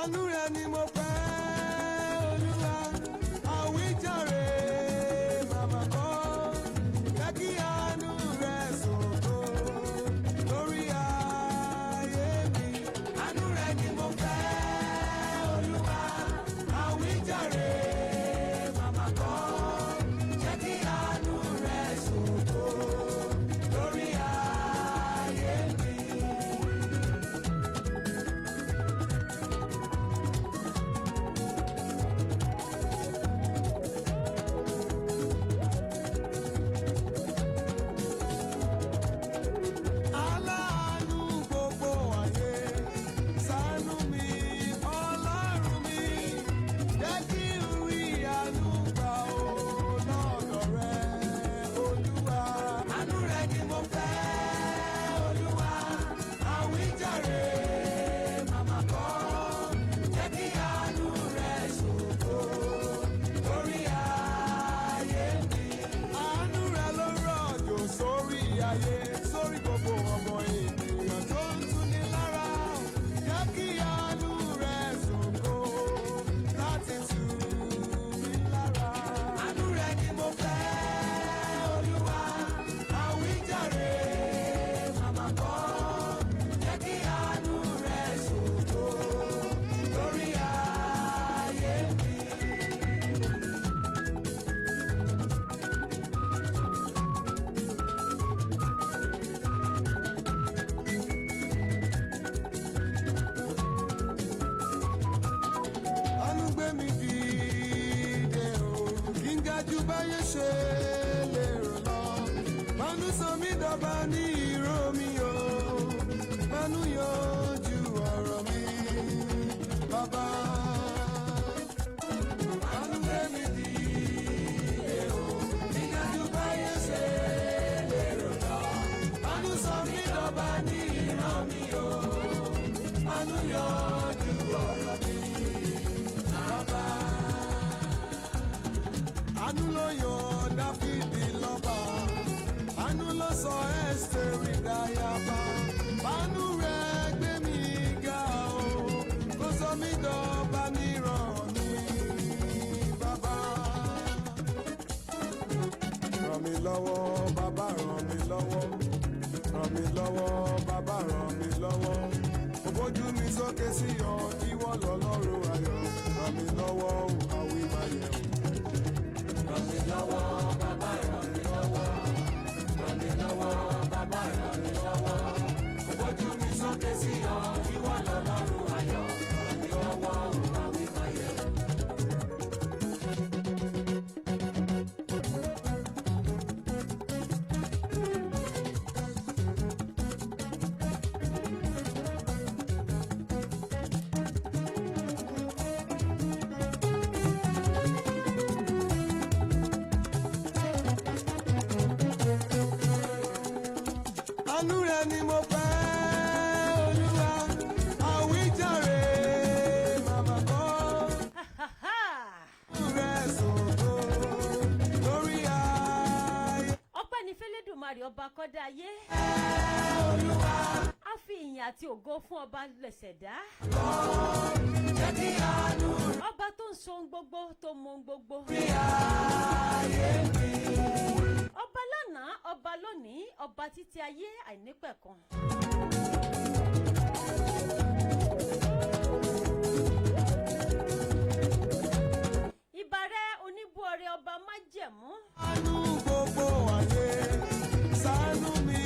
Àánú rẹ ni mo fẹ́, Olúwa, àwíjàre màmá kọ́. Jẹ́ kí àánú rẹ ṣògo lórí ayé mi. Àánú rẹ ni mo fẹ́, Olúwa, àwíjàre màmá kọ́. Jẹ́ kí àánú rẹ ṣògo lórí ayé mi. Aláàánú gbogbo ayé, ṣàánú mi, Ọlọ́run mi, jẹ́ kí n rí àánú gbà ó lọ́dọ̀ rẹ, Olúwa. Àánú rẹ ni mo fẹ́, Olúwa, àwíjàre màmá kọ́, jẹ́ kí àánú rẹ ṣògo lórí ayé mi. Àánú rẹ ló rọ̀jò sórí ayé, sórí gbogbo ọmọ ènìyàn tó ń tuni lára. Jẹ́ kí àánú rẹ ṣògo láti tù mí lára. Àánú rẹ ni mo fẹ́, Olúwa, àwíjàre màmá kọ́. Jẹ́ kí àánú rẹ ṣògo lórí ayé mi. Àánú gbé mi dìde o, kí n ga jù báyé ṣe lérò lọ. Àánú sọ mí dọba ní ìró mi o, àánú yanjú ọ̀rọ̀ mi, bàbá. Àánú gbé mi dìde o, kí n ga jù báyé ṣe lérò lọ. Àánú sọ mí dọba ní ìró mi o, àánú yanjú ọ̀rọ̀ mi, bàbá. Àánú ló yan Dáfídì lọ́ba, àánú ló sọ Ẹ́sítérì dáyàbá. Àánú rẹ̀ gbé mi ga o, kó sọ mí dọba nírọ̀ mi, bàbá. Ràn mí lọ́wọ́, bàbá, ràn mí lọ́wọ́, ràn mí lọ́wọ́, bàbá, ràn mí lọ́wọ́. Mo bójú mi sókè sí ọ, ìwọ lọ́lọ́run ayọ̀, ràn mí lọ́wọ́ o, àwímáyẹ̀ o. Ràn mí lọ́wọ́, bàbá, ràn mí lọ́wọ́. Ràn mí lọ́wọ́, bàbá, ràn mí lọ́wọ́. Mo gbójú mi sókè sí ọ, ìwọ lọ́lọ́run ayọ̀. Ràn mí lọ́wọ́, ò máa wí máyẹ̀. Àánú rẹ ni mo fẹ́, Olúwa, àwíjàre màmá kọ́. Àánú rẹ ṣògo lórí ayé. Ọpẹ́ ní fẹ́lẹ́dùmarè, ọba kọ́dá ayé. Olúwa, A fi ìyìn àti ògo fún ọba lẹ̀sẹ̀dá. jẹ́ kí àánú Ọba tó ń so ohun gbogbo, tó mọ ohun gbogbo. rí ayé mi. Ọba lánàá, ọba lónìí, ọba títí ayé àìnípẹ̀kan. Ìbàrẹ̀ oníbúọrẹ, ọba májẹ̀mú. Àánú gbogbo ayé, ṣàánú mi,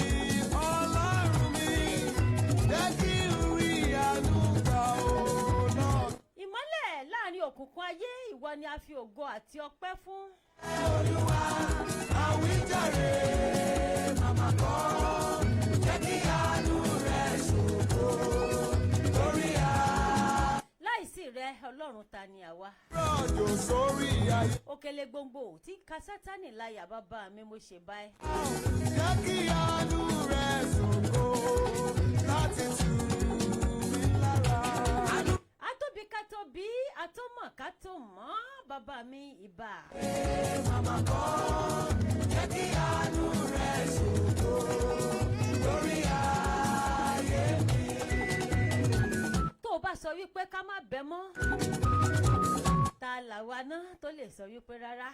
Ọlọ́run mi, jẹ́ kí n rí àánú gbà ó náà. Ìmọ́lẹ̀ láàrin òkùnkùn ayé, ìwọ ni a fi ògo àti ọpẹ́ fún. Olúwa, àwíjàre màmá kọ́, jẹ́ kí àánú rẹ ṣògo lórí ayé. Láìsí rẹ, Ọlọ́run, ta ni àwa? Rọ̀jò sórí ayé. Òkèlè gbòǹgbò tí ń ka Sátánì láyà, bàbá mi, mo ṣe báyìí. Jẹ́ kí àánú rẹ ṣògo láti tù mí lára. Atóbi ká tóbi, atómọ̀ ká tó mọ̀, bàbá mi, ìbà. Màmá kọ́, jẹ́ kí àánú rẹ ṣògo lórí ayé mi. Tó o bá sọ sọ wípé ká má bẹ́ mọ́, ta làwa náà tó lè sọ wípé rárá?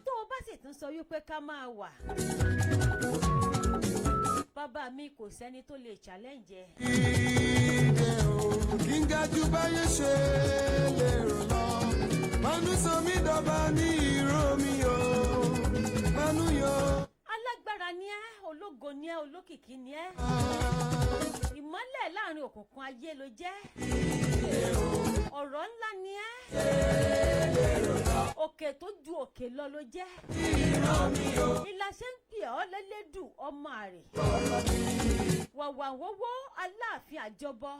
Tó o bá sì tún sọ wípé ká máa wà, bàbá mi, kò sẹ́ni tó lè challenge ẹ. Ìdè o, kí n ga jù báyé ṣe lérò lọ. Mánú sọ mí dọba ní ìró mi o, mánú yọ. Alágbára ni ẹ́, ológo ni ẹ́, olókìkí ni ẹ́, ìmọ́lẹ̀ láàrin òkùnkùn ayé ló jẹ́, ọ̀rọ̀ ńlá ni ẹ́, òkè tó ju òkè lọ ló jẹ́. Ìlà ṣe ń pè ọ́ lẹ́lẹ́dù ọmọ àrè wàwàwọ́wọ́, aláàfin àjọbọ,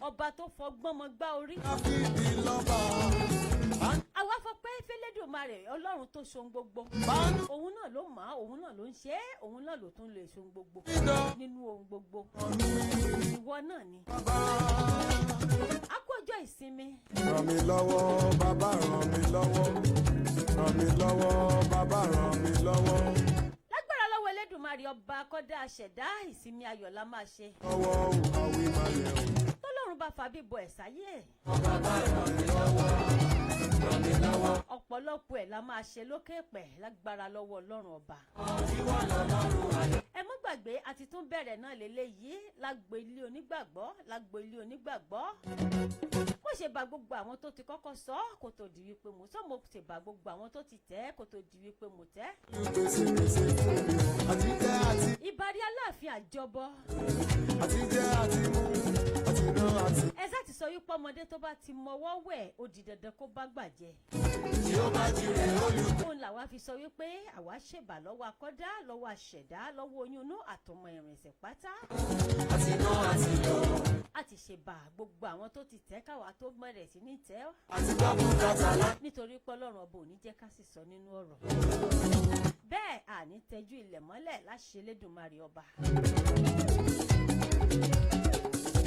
ọba tó fọgbọ́n mọ gbá orí. Dáfídì lọ́ba. Àwa fọpẹ́ fẹ́lẹ́dùmarè, Ọlọ́run tó ṣohun gbogbo. Mánú Òun náà ló mọ̀ ọ́, òun náà ló ń ṣe é, òun náà ló tún lè ṣohun gbogbo dọ̀ nínú ohun gbogbo. Ìwọ náà ni. Bàbá. A kú ọjọ́ ìsinmi. Ràn mí lọ́wọ́, bàbá, ràn mí lọ́wọ́. Ràn mí lọ́wọ́, bàbá, ràn mí lọ́wọ́. Lágbára lọ́wọ́ Elédùmarè, ọba akọ́dá aṣẹ̀dá, ìsinmi ayọ̀ la máa ṣe. Lọ́wọ́ o, àwí máa yẹ̀ o. Tọ́lọ́run bá fa bíbọ ẹ̀ sáyé, ọ̀pọ̀lọpọ̀ ẹ̀ la máa ṣe lókè pẹ̀ lágbára lọ́wọ́ Ọlọ́run ọba. Ẹ mọ́ gbàgbé, a ti tún bẹ̀rẹ̀ náà lélẹ́yìí lágbo ilé onígbàgbọ́, lágbo ilé onígbàgbọ́. Mo ṣe bá gbogbo àwọn tó ti kọ́kọ́ sọ ọ́ kó tó di wípé mo sọ, mo ṣe bá gbogbo àwọn tó ti tẹ̀ ẹ́ kó tó di wípé mo tẹ̀. Pèsè pèsè fún mi o, àti jẹ àti Ìbàrí Aláàfin àjọbọ. Àti jẹ àti mú àti ná àti. Ẹ sá ti sọ wípé ọmọdé tó bá ti mọwọ́ wẹ̀, ó di dandan kó bá gbàjẹ́. Tí ó bá jire olú. Òun làwa fi sọ wípé àwa ṣèbà lọ́wọ́ akọ́dá, lọ́wọ́ àṣẹ̀dá, lọ́wọ́ oyún inú àtọmọ ìrìnsẹ̀ pátá. Àti ná àti lò. A ti ṣèbà gbogbo àwọn tó ti tẹ́ káwa tó bẹ̀rẹ̀ sí ní tẹ́. Àti gbọ́ bùkátà lá. Nítorí pé Ọlọ́run ọba ò ní jẹ́ ká sì sọ nínú ọ̀rọ̀ bẹ́ẹ̀, àní tẹ́jú ilẹ̀ mọ́lẹ̀ láṣẹ Elédùmarè ọba.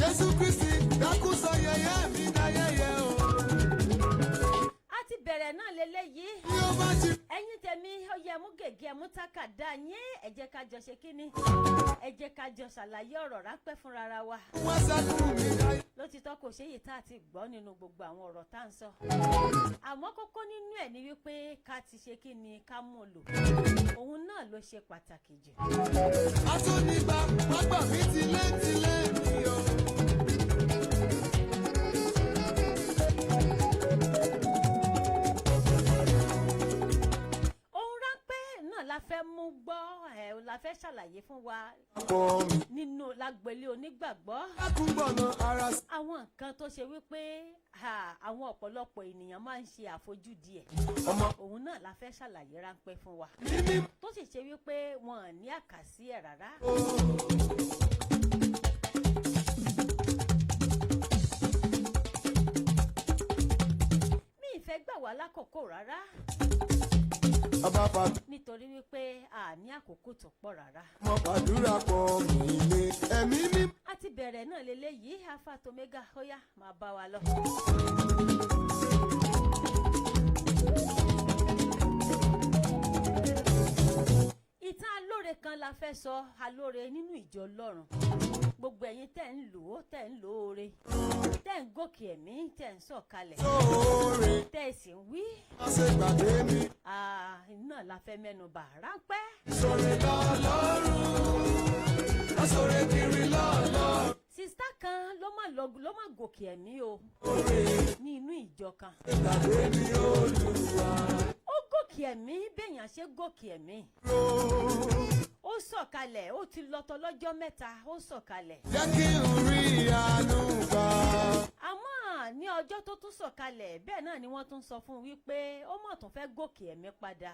Jésù Kristi dákú sọ yẹyẹ mi dáyẹyẹ o. A ti bẹ̀rẹ̀ náà lélẹ́yìí. Tí ó bá jí. Ẹ̀yin tèmi, ó yẹ mú gègé, ẹmú tákàdá yín, ẹ jẹ́ ká jọ ṣe kínní, ẹ jẹ́ ká jọ ṣàlàyé ọ̀rọ̀ ráńpẹ́ fúnra wa. Wọ́n sẹ́kù mi dáyẹ. Lótìtọ́, kò ṣéyìí tá a ti gbọ́ nínú gbogbo àwọn ọ̀rọ̀ tá à ń sọ, àmọ́ kókó nínú ẹ̀ ni wípé ká ti ṣe kí ni, ká mú un lò, òun náà ló ṣe pàtàkì jù. Atúnigba pápá mi tilé tilé mi o. Ohun ráńpẹ́ náà la fẹ́ mú gbọ́ ẹ̀, la fẹ́ ṣàlàyé fún wa Pọ̀ mi. nínú lágbèlé onígbàgbọ́. Dákúngbọ̀nà ara. Àwọn nǹkan tó ṣe wípé àwọn ọ̀pọ̀lọpọ̀ ènìyàn máa ń ṣe àfojúdi ẹ̀, Ọmọ òun náà la fẹ́ ṣàlàyé ráńpẹ́ fún wa, mímí. tó sì ṣe wípé wọn ò ní àkàsí ẹ̀ rárá. O. Mi ì fẹ́ gbà wá lákòókò rárá, Bàbá bàbá. nítorí wípé a ní àkókò tó pọ̀ rárá. Mo gbàdúrà pọ̀ mi lé ẹ̀mí mi. A ti bẹ̀rẹ̀ náà lélẹ́yìí, alpha to omega, ó yá, máa bá wa lọ. Ìtàn alóore kan la fẹ́ sọ, alóore nínú ìjọ Ọlọ́run. Gbogbo ẹ̀yin tẹ́ ń lò ó, tẹ́ ń lò óore, tẹ́ ń gòkè ẹ̀mí, tẹ́ ń sọ̀kalẹ̀, Sóore. tẹ́ ẹ sì ń wí, Má ṣe gbàgbé mi. Náà la fẹ́ mẹ́nu bà ráńpẹ́. Sóore lọ́lọ́run. Má sóore kiri lọ́lọ́run. Sister kan ló má lọ, ló má gòkè ẹ̀mí o ní inú ìjọ kan. Gbàgbé mi, Olúwa. Ó gòkè ẹ̀mí béèyàn ṣe gòkè ẹ̀mí. Ó sọ̀kalẹ̀, ó ti lọ́tọ̀ lọ́jọ́ 3, ó sọ̀kalẹ̀. Jẹ́ kí n rí àánú gbà. Àmọ́ ní ọjọ́ tó tún sọ̀kalẹ̀, bẹ́ẹ̀ náà ni wọ́n tún sọ fún un wípé ó mọ̀ tún fẹ́ gòkè ẹ̀mí padà.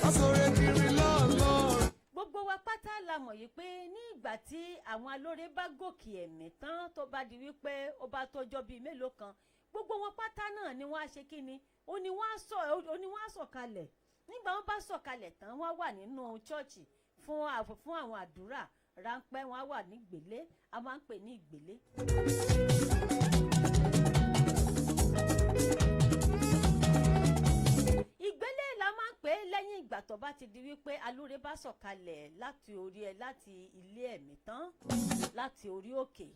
Má sóore kiri lọ́lọ́run. Gbogbo wa pátá la mọ̀ yìí pé ní ìgbà tí àwọn alóore bá gòkè ẹ̀mí tán, tó bá di wípé ó bá tọ́jọ́ bíi mélòó kan, gbogbo wọn pátá náà ni wọ́n á ṣe kíni, ó ní wọ́n á sọ̀kalẹ̀. Nígbà wọ́n bá sọ̀kalẹ̀ tán, wọ́n á wà nínú chọ́ọ̀chì fún àwọn àdúrà ráńpẹ́, wọ́n á wà ní ìgbélé, a máa ń pè ní ìgbélé. Ìgbélé la máa ń pè é lẹ́yìn ìgbà tó bá ti di wípé alóore bá sọ̀kalẹ̀ láti orí ẹ, láti ilé ẹ̀mí tán, láti orí òkè.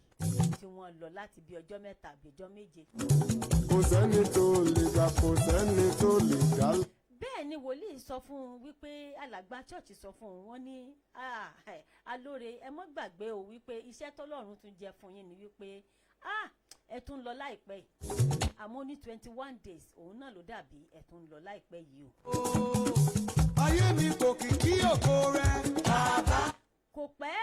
Tí wọ́n lọ láti bí ọjọ́ 3 àbí ọjọ́ 7. Kò sẹ́ni tó lè gbà, kò sẹ́ni tó lè dá. Bẹ́ẹ̀ ni wòlíì sọ fún un wípé, alàgbà church sọ fún un, wọ́n ní, "Ah, alóore, ẹ mọ́ gbàgbé o wípé iṣẹ́ tọ́lọ́run tún jẹ fún yín ni wípé, ah, ẹ tún lọ láìpẹ́ yìí." Àmọ́ ní 21 days òun náà ló dàbí ẹ tún lọ láìpẹ́ yìí o. Ayé mi kò kìkì ògo rẹ. Bàbá. Kò pẹ́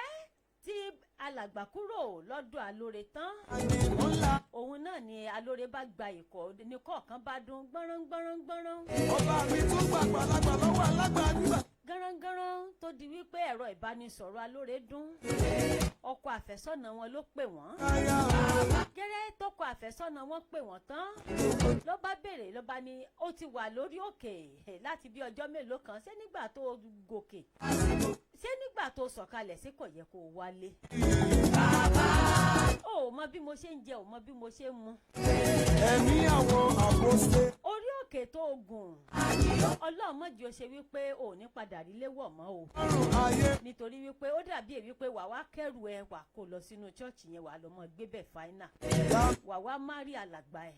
tí alàgbà kúrò lọ́dọ̀ alóore tán, Àní ńlá. òun náà ni alóore bá gba ìkọ̀ ní kọ̀ọ̀kan bá dún gbọ́nrán gbọ́nrán gbọ́nrán, Ọba mi tún gbàgbàlagbà lọ́wọ́ alágbà nígbà. gánrangánran, tó di wípé ẹ̀rọ ìbánisọ̀rọ̀ alóore dún. Ọkọ àfẹ́sọ́nà wọn ló pè wọ́n. Aya o. Gẹ́rẹ́ tọkọ àfẹ́sọ́nà wọn pè wọ́n tán, ló bá béèrè, ló bá ní ó ti wà lórí òkè láti bí ọjọ́ mélòó kan. Ṣé nígbà tó gòkè, ṣé nígbà tó sọ̀kalẹ̀, sí kò yẹ kó o wálé? Ó mọ bí mo ṣe ń jẹ, ò mọ bí mo ṣe ń mu. Ẹ̀mí àwọn àpòsè. Orí òkè tó gùn, Ọlọ́run mọ̀jì ó ṣe wípé ò ní padà rí léwọ̀ mọ́ o, Ọrùn ayé. nítorí wípé ó dàbí èyí wípé wà wá kẹrù ẹ, wà kó lọ sínú church yẹn, wà lọ mọ gbébẹ̀ fáínà, wà wá má rí alàgbà ẹ̀.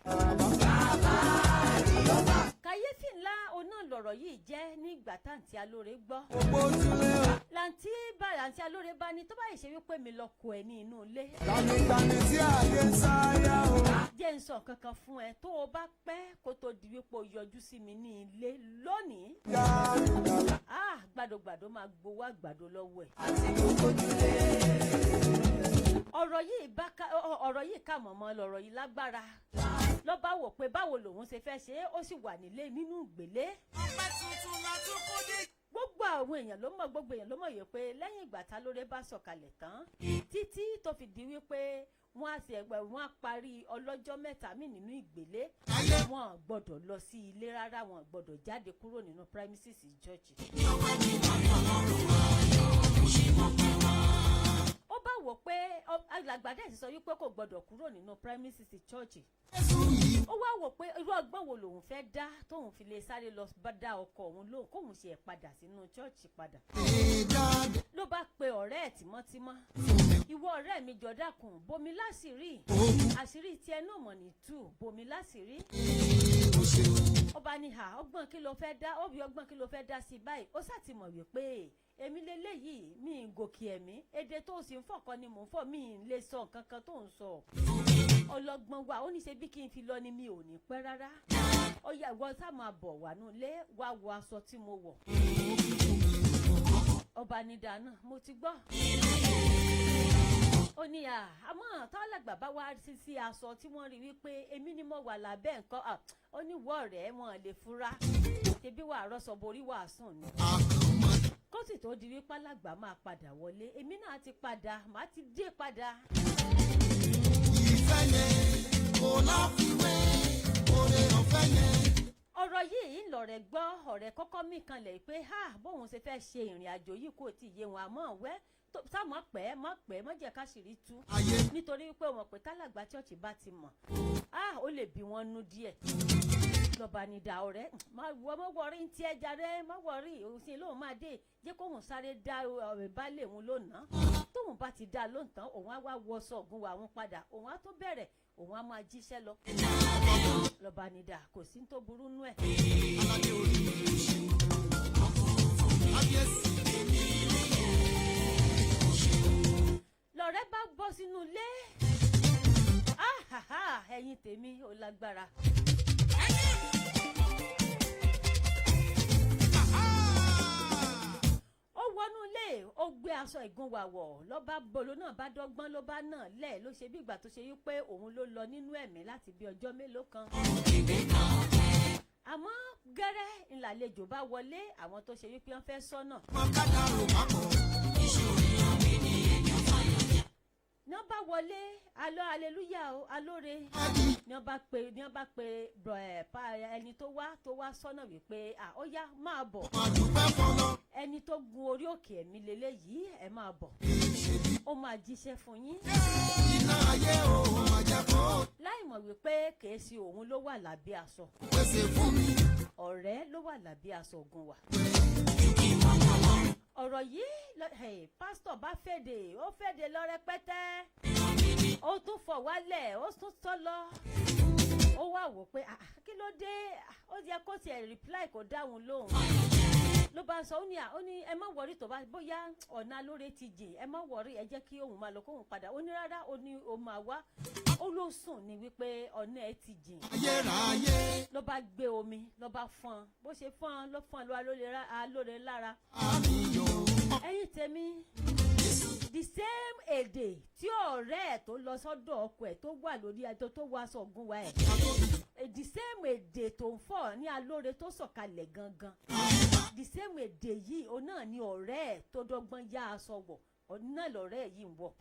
Kàyéfì ńlá oná lọ̀rọ̀ yìí jẹ́ nígbà táǹtí alóore gbọ́. Gbogbo ojúlé o. Làǹtí bá làǹtí alóore bá ní tó báyìí ṣe wípé mi lọ kọ ẹ ní inú ilé. Gbanigbani tí ayé ń sáyà o. Jẹ́ ń sọ kankan fún ẹ, tó o bá pẹ́ kó tó di wípé o yọjú sí mi ní ilé lónìí, Yára. ah, gbàdógbàdó máa gbowó àgbàdo lọ́wọ́ ẹ̀. Ọ̀rọ̀ yìí bá ká ọ̀rọ̀ yìí kà mọ̀mọ́ lọ̀rọ̀ yìí lágbára. Ló bá wò pé báwo lòun ṣe fẹ́ ṣe é, ó sì wà nílé nínú ìgbélé. Ọpẹ́ tuntun la tún kó dé. Gbogbo àwọn èèyàn ló mọ̀, gbogbo èèyàn ló mọ̀ yìí pé lẹ́yìn ìgbà tá lóore bá sọ̀kalẹ̀ tán, títí tó fi di wípé wọ́n á ṣe ẹgbẹ́, wọ́n á parí ọlọ́jọ́ 3 mí nínú ìgbélé, wọn ò gbọ́dọ̀ lọ sí ilé rárá, wọn ò gbọ́dọ̀ jáde kúrò nínú premises church. Ó bá wò pé alàgbà dẹ̀ ti sọ wípé kò gbọ́dọ̀ kúrò nínú premises church. Ó wá wò pé irú ọgbọ́n wo lòun fẹ́ dá tóun fi lè sáré lọ bá dá ọkọ òun lóhùn, kóun ṣe ẹ̀ padà sínú church padà. Ló bá pe ọ̀rẹ́ ẹ̀ tímọ́tímọ́. "Ìwọ ọ̀rẹ́ mi, jọ̀ọ́ dákun, bomi láṣìírí, àṣírí tiẹ̀ náà mọ̀ ní tú, bomi láṣìírí." Ó bá ní, "Hà, ọgbọ́n kí ló fẹ́ dá?" Ó bí, "Ọgbọ́n kí ló fẹ́ dá sí báyìí?" Ó ṣàtìmọ̀ wípé èmi lélẹ́yìí, mi ń gòkè ẹ̀mí, èdè tó sì ń fọ̀kọ́ ni mò ń fọ̀, mi ń lè sọ nǹkan kan tó ń sọ. Ọlọ́gbọ́n wa ó ní ṣe bí kí n fi lọ ni, mi ò ní pẹ́ rárá. Ó yá, ìwọ sá máa bọ̀ wá nulẹ̀, wá wọ aṣọ tí mo wọ̀. Ọba ní dáná, mo ti gbọ́. Ó ní à, àmọ́ tọ́lágbà bá wá sí aṣọ tí wọ́n rí wípé èmi ni mo wà lábẹ́ nǹkan à, ó ní wọ́ rẹ̀, wọ́n lè fura, ṣebí wàá rọ́ṣọ borí, wàá sùn ni. Kó sì tó di wípé alàgbà máa padà wọlé, èmi náà ti padà, màá ti dé padà. Ìfẹ́ yẹn kò láfiwé, oore ọ̀fẹ́ yẹn. Ọ̀rọ̀ yìí ńlọrẹ̀ gbọ́. Ọ̀rẹ́ kọ́kọ́ mí kanlẹ̀ pé ha, bóun ṣe fẹ́ ṣe ìrìn àjò yìí kò tí ì yé wọn, àmọ́ wẹ́ sá mọ́ pẹ́, mọ́ pẹ́, mọ́ jẹ́ káṣírí tú, Ayé. nítorí wípé wọn pé tálàgbà church bá ti mọ̀, ah, ó lè bí wọn nú díẹ̀. Lọ́ba ní da, "Ọ̀rẹ́, má wọ, má worry ń tiẹ̀ jàre, má worry." Òun sì lóun máa dé, jẹ́ kóun sáré dá ọ̀rẹ́ bá lè òun lónàá. Tóun bá ti dá lóhùn tán, òun á wá wọṣọ ògùn wa òun padà, òun á tó bẹ̀rẹ̀, òun á máa jíṣẹ́ lọ. Lọ́ba ní da, kò sí tó burú nú ẹ̀. Aládé orí mi ò ṣe. Kábíyèsí. Lọ̀rẹ́ bá bọ́ sínú ilé. Ah, ẹ̀yin tèmi, ò lágbára. Ó wọnú ilé, ó gbé aṣọ ìgúnwà wọ̀, lọ́ba bolo náà bá dọ́gbọ́n, ló bá náà lẹ̀, ló ṣe bí ìgbà tó ṣe yí pé òun ló lọ nínú ẹ̀mí láti bí ọjọ́ mélòó kan. Àmọ́ gẹ́rẹ́ ńlàlejò bá wọlé, àwọn tó ṣe wípé wọ́n fẹ́ sọ́nà. Wọn kádàrú papọ̀. Ní wọ́n bá wọlé alọ́, aleluya o, alóore, ní wọ́n bá pe bro ẹ̀ pa ẹni tó wá sọ́nà wípé, à, ó yá, máa bọ̀. Wọn dúpẹ́ fọlọ́. Ẹni tó gun orí òkè ẹ̀mí lélẹ́yìí, ẹ máa bọ̀, ó máa jíṣẹ́ fún yín. Iná ayé òun máa jẹ́ kó Láì mọ̀ wípé kìí ṣe òun ló wà lábẹ́ aṣọ, pèsè fún mi. ọ̀rẹ́ ló wà lábẹ́ aṣọ ogun wa. Ọ̀rọ̀ yìí pásítọ̀ bá fèdè, ó fèdè lọ rẹpẹtẹ. Ó tún fọ̀ wálẹ̀, ó tún sọ lọ. Ó wá wò pé, "Ah, kí ló dé?" Ah, ó yẹ kó tiẹ̀ reply, kó dáhùn lóhùn. Ló bá sọ, ó ní à, ó ní ẹ má worry, tó bá bóyá ọ̀nà alóore ti jìn, ẹ má worry, ẹ jẹ́ kí òun máa lọ, kóun padà. Ó ní rárá, ó ní ó máa wá. Ó ló sùn ní wípé ọ̀nà ẹ ti jìn. Ayérayé. Ló bá gbé omi, ló bá fọ́n. Bó ṣe fọ́n, ló fọ́n ló alóore lára. Àmì yòó. Ẹ̀yin tèmi, the same èdè tí ọ̀rẹ́ ẹ̀ tó lọ sọ́dọ̀ ọkọ ẹ̀ tó wà lórí ẹjọ́ tó wọ aṣọ ògùn wa ẹ̀, the same èdè tó ń fọ̀ ní alóore tó sọ̀kalẹ̀ gangan, the same èdè yìí, òun náà ni ọ̀rẹ́ ẹ̀ tó dọ́gbọ́n yá aṣọ wọ̀, òun náà lọ̀rẹ́ ẹ̀ yìí ń wọ̀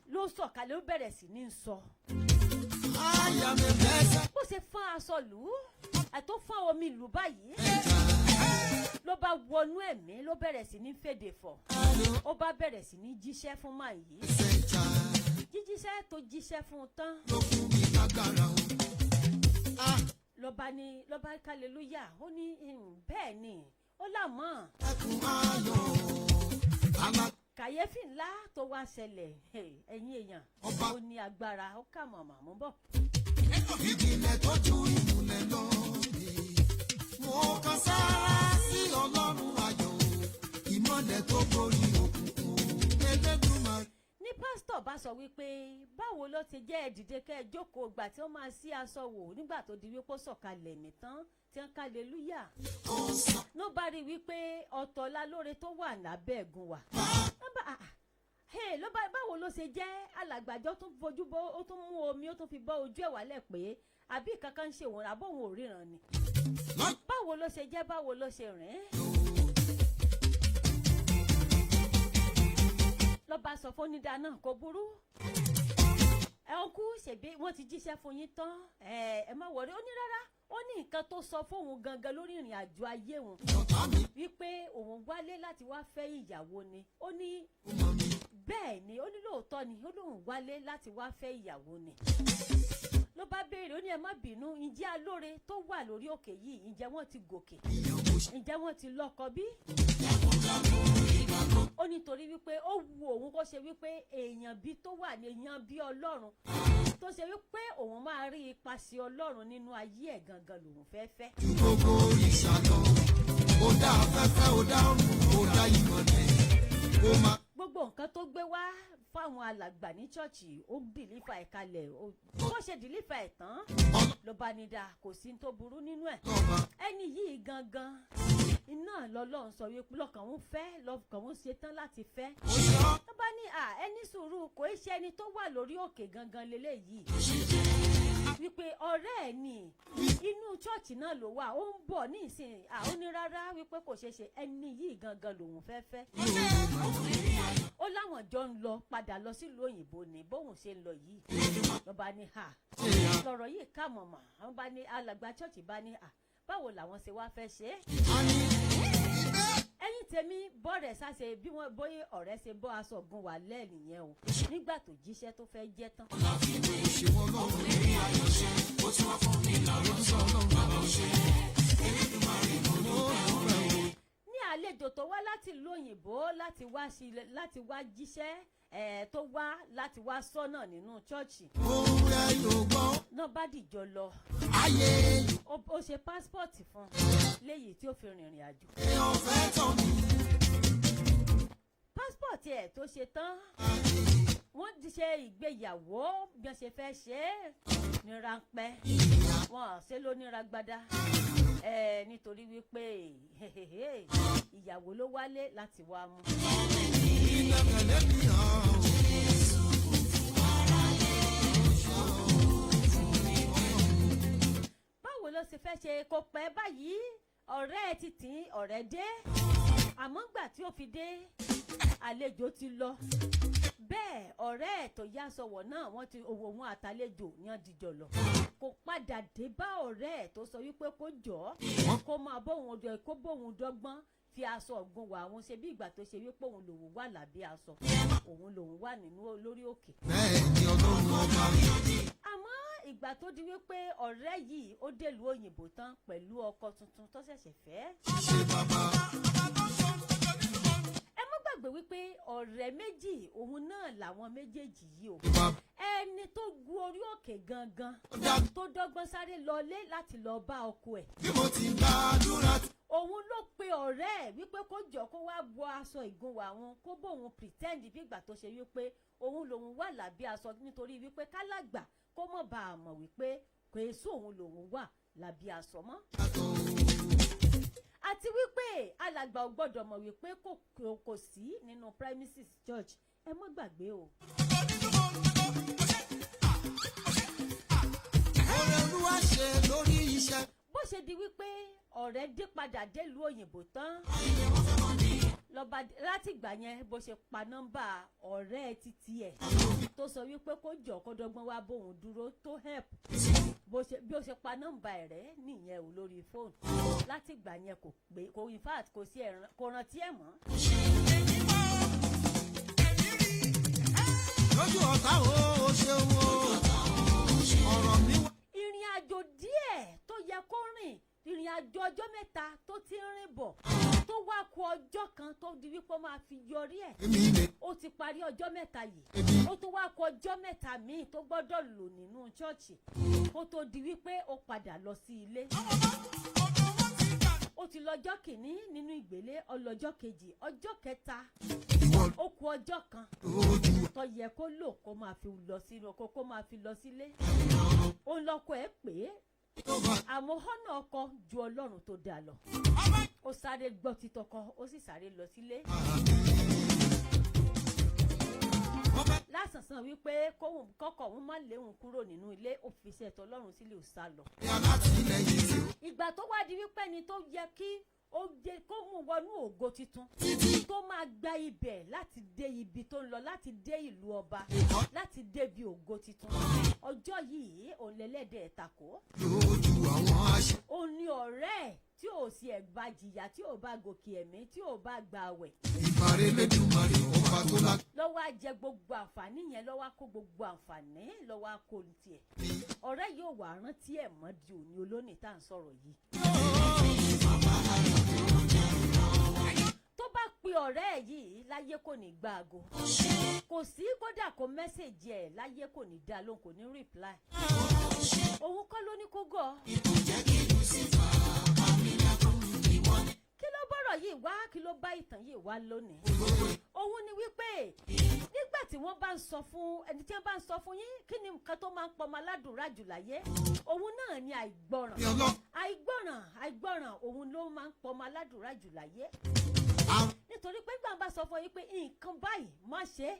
ló sọ̀kalẹ̀, ó bẹ̀rẹ̀ sí ní sọ. Àyà mi fẹsẹ̀. Bó ṣe fọ́n aṣọ lù ú àtó fọ́n omi lù báyìí, ló bá wọnú ẹ̀mí, ló bẹ̀rẹ̀ sí ní fèdè fọ̀, ó bá bẹ̀rẹ̀ sí ní jíṣẹ́ fún màá yìí. Ẹsẹ̀ jà. Jíjíṣẹ́ tó jíṣẹ́ fún un tán, Ló fún mi lágbára o. Ah, ló bá ní, ló bá kálelúyà. Ó ní bẹ́ẹ̀ ni ó lámọ́. Ẹkún ayọ̀ alá. Kàyéfì ńlá tó wá ṣẹlẹ̀, hey, ẹ̀yin èèyàn, Ọba. ó ní agbára, ó kà mọ̀mọ́ mú bọ̀. Ìjìnlẹ̀ tó ju ìmùlẹ̀ lọ. Mo kan sára sí Ọlọ́run ayọ̀, ìmọ̀lẹ̀ tó borí òkùnkùn. Elédùmarè. Ní pásítọ̀ bá sọ wípé báwo ló ti jẹ́, ẹ̀dìdẹ kẹ́ ẹ jókòó, ìgbà tí wọ́n máa sí aṣọ wò nígbà tó di wípé ó sọ̀kalẹ̀ mí tán tí wọ́n kálelúyà, Ó sọ ló bá rí wípé ọ̀tọ̀ lálóore tó wà lábẹ́ ẹ̀gùn wà. Ló bá, ah, ah, hey, ló bá báwo ló ṣe jẹ́? Alàgbàjọ tún fojú bọ́, ó tún mú omi, ó tún fi bọ́ ojú ẹ̀ wálẹ̀ pé àbí kankan ń ṣe òun, àbó òun ò ríran ni. Báwo ló ṣe jẹ́? Báwo ló ṣe rìn? Ló bá sọ fún onídàá náà, kò burú, ẹ ń kú, ṣèbí wọ́n ti jíṣẹ́ fún yín tán, ẹ ẹ má worry. Ó ní rárá, ó ní nǹkan tó sọ fóun gangan lórí ìrìn àjò ayé òun Ọ̀tá mi wípé òun wálé láti wá fẹ́ ìyàwó ni. Ó ní kò mọ̀ mi. bẹ́ẹ̀ ni. Ó ní lóòótọ́ ni, ó lóun wálé láti wá fẹ́ ìyàwó ni. Ló bá béèrè, ó ní ẹ má bínú, ǹjẹ́ alóore tó wà lórí òkè yìí, ǹjẹ́ wọ́n ti gòkè? Ìyàwó ṣe. Ǹjẹ́ wọ́n ti lọ́kọ bí? Ó nítorí wípé ó wu òun kó ṣe wípé èèyàn bí tó wà ní èèyàn bí Ọlọ́run tó ṣe wípé òun máa rí ipasẹ̀ Ọlọ́run nínú ayé ẹ̀ gangan lòun fẹ́ fẹ́. Ju gbogbo òrìṣà lọ. Ó dá afẹ́fẹ́, ó dá ọ̀run, ó dá ìmọ̀lẹ̀. Ó máa Gbogbo nǹkan tó gbé wá fáwọn alàgbà ní ṣọ́ọ̀ṣì, ó deliver ẹ̀ kalẹ̀. Bó ṣe deliver ẹ̀ tán, ló bá ní dáa, kò sí ní tó burú nínú ẹ̀. Ọlọ́ba. Ẹni yìí gangan iná lọ́lọ́run sọ wípé lọ́kàn òun fẹ́, lọ́kàn òun ṣe tán láti fẹ́. Ó ṣe ọ́. Tó bá ní à, ẹni sùúrù, kò í ṣe ẹni tó wà lórí òkè gangan leléyìí, wípé ọ̀rẹ́ ẹ̀ ní inú ṣọ́ọ̀ṣì náà ló wà, ó ń bọ̀ ní ìsìn. À, ó ní rárá, wípé kò ṣeé ṣe, ẹni yìí gangan lòun fẹ́ fẹ́. Ó láwọn jọ ń lọ padà lọ sílùú òyìnbó ni bóun ṣe ń lọ yìí. Ló bá ní ha, lọ̀rọ̀ yìí kà mọ̀mọ́. Àwọn bá ní alàgbà ṣọ́ọ̀ṣì bá ní à, báwo làwọn ṣe wá fẹ́ ṣe é? A ní ibẹ̀. Ẹ̀yin tèmi, bọ́ọ̀rẹ̀ sáṣe bí wọ́n bóyá ọ̀rẹ́ ṣe bọ́ aṣọ ògùn wà lẹ́ẹ̀nìyẹn o nígbà tó jíṣẹ́ tó fẹ́ jẹ́ tán. Ṣe wọ́n lọ́rùn. Ó tún wá fún mi lọ́rọ̀ sọ Ọlọ́run bàbá ó ṣe. Elédùmarè mo dúpẹ́ o. Ní àlejò tó wá láti ìlú òyìnbó láti wá sí, láti wá jíṣẹ́ ẹ̀, tó wá láti wá sọ́nà nínú ṣọ́ọ̀ṣì Ohun rẹ̀ yóò gbọ́. náà bá dìjọ lọ. Ayé Ó ṣe passport fún un léyìí tí ó fi rìnrìn àjò. èèyàn fẹ́ tán mi. Passport ẹ̀ tó ṣe tán, wọ́n ti ṣe ìgbéyàwó bí wọ́n ṣe fẹ́ ṣe é ní ráńpẹ́, wọn ò ṣe ló ní ragbada ẹ, nítorí wípé ìyàwó ló wálé láti wá mú. Iná tẹ̀lé mi hàn o. Báwo ló ṣe fẹ́ ṣe? Kò pẹ́ báyìí, ọ̀rẹ́ ẹ ti tì í, ọ̀rẹ́ dé, àmọ́ ńgbà tí ó fi dé, àlejò ti lọ. Bẹ́ẹ̀ ọ̀rẹ́ ẹ̀ tó yá sọ̀wọ̀ náà, wọ́n ti owó wọn àtàlejò yan dìjọ lọ. Kò padà dé bá ọ̀rẹ́ ẹ̀ tó sọ wípé kó jọ kó máa bóun dọ, kó bóun dọ́gbọ́n fi aṣọ ọ̀gbun wà àwọn, ṣe bí ìgbà tó ṣe wípé òun lòun wà lábẹ́ aṣọ, òun lòun wà nínú lórí òkè. Bẹ́ẹ̀ ni Ọlọ́run ọba. Àmọ́ ìgbà tó di wípé ọ̀rẹ́ yìí ó dèlùú òyìnbó tán pẹ̀lú ọkọ tuntun tó ṣẹ̀ṣẹ̀ fẹ́. Ṣe bàbá. Ẹ mọ́ gbàgbé. gbàgbé wípé ọ̀rẹ́ méjì òun náà làwọn méjèèjì yìí o. Ẹni tó gun orí òkè gangan tó dọ́gbọ́n sáré lọlé láti lọ bá ọkọ ẹ̀, Bí mo ti gbàdúrà òun ló pe ọ̀rẹ́ ẹ̀ wípé kó jọ kó wá bọ aṣọ ìgúnwà wọn, kó bóun pretend bí ìgbà tó ṣe wípé òun lòun wà lábẹ́ aṣọ, nítorí wípé kálàgbà kó mọ̀ bá a mọ̀ wípé kò èso òun lòun wà lábẹ́ aṣọ mọ́, àti wípé alàgbà ò gbọ́dọ̀ mọ̀ wípé kò sí nínú premises church. Ẹ mọ́ gbàgbé o. Oore Olúwa ṣe lórí iṣẹ́. Bó ṣe di wípé ọ̀rẹ́ dé padà délùú òyìnbó tán lọ́ba, láti ìgbà yẹn, bó ṣe pa nọ́mbà ọ̀rẹ́ títí ẹ̀ tó sọ wípé kó jọ kó dọ́gbọ́n wá bóun dúró tó help, bó ṣe bí ó ṣe pa nọ́mbà ẹ̀ rẹ́ nìyẹn ò lórí fóònù. Láti ìgbà yẹn kò pé kò, in fact kò sí ẹ̀ràn, kò rántí ẹ̀ mọ́. Lójú ọ̀tá o, ó ṣeun o. Ọ̀rọ̀ mi wá. Ìrìn àjò díẹ̀ tó yẹ kó rìn, ìrìn àjò ọjọ́ 3 tó ti ń rìn bọ̀, tó wá kù ọjọ́ kan tó di wípé ó máa fi yọrí ẹ̀, Èmi lè ó ti parí ọjọ́ 3 yìí, Ebi. ó tún wá kù ọjọ́ 3 míì tó gbọ́dọ̀ lò nínú ṣọ́ọ̀ṣì kó tó di wípé ó padà lọ sí ilé. Ó ti lọ́jọ́ kìíní nínú ìgbélé, ọlọ́jọ́ kejì, ọjọ́ kẹta, Ìwọ ó kù ọjọ́ kan lójú tó yẹ kó lò kó máa fi lọ sínú kó máa fi lọ sílé. Ó ń lọ́kọ ẹ̀ pé tó bá àmọ́ ọ̀nà ọkọ ju Ọlọ́run tó dáa lọ. Ó sáré gbọ́ títọkọ, ó sì sáré lọ sílé lásànsàn wípé kóhun kọ́kọ́ òun má léhun kúrò nínú ilé. Ó fi iṣẹ́ tọlọ́run sílẹ̀, ó sá lọ. Ní alátìlẹyìn tí ó Ìgbà tó wá di wípé ẹni tó yẹ kí ó jẹ kó mú wọnú ògo tuntun tó máa gba ibẹ̀ láti dé ibi tó ń lọ, láti dé ìlú ọba, láti débi ògo tuntun, ọjọ́ yìí òun lẹ́lẹ́dẹ̀ tako. Lójú àwọn aṣẹ. Ó ní ọ̀rẹ́ ẹ̀ tí ò sí ẹ̀gbá jìyà, tí ò bá gòkè ẹ̀mí, tí ò bá gba àwẹ̀, Ìbàrẹ̀ lẹ́dùnmarè ọba tó lá. lọ́wọ́ á jẹ gbogbo àǹfààní yẹn, lọ́wọ́ á kó gbogbo àǹfààní, lọ́wọ́ á kó ní tiẹ̀. Ọ̀rẹ́ yóò wà rántí ẹ̀ mọ́ di òní olónìí tá à ń sọ̀rọ̀ yìí. Tó bá pe ọ̀rẹ́ ẹ̀ yìí láyé, kò ní gba aago, kò sí, kódà kó message ẹ̀ láyé, kò ní dá lóhùn, kò ní reply. Òun kọ́ ló ní kó gọ̀. Kí ló bọ́rọ̀ yìí wá? Kí ló bá ìtàn yìí wá lónìí? Òun ni wípé nígbà tí wọ́n bá ń sọ fún ẹni tí wọ́n bá ń sọ fún yín, kí ni nǹkan tó máa ń pọmọ aládùúrà jù láyé? Òun náà ni àìgbọràn. Ní ọlọ́ Àìgbọràn, àìgbọràn, òun ló máa ń pọmọ aládùúrà jù láyé, àwọn nítorí pé gbàǹbà bá sọ fún yín pé nǹkan báyìí má ṣe é,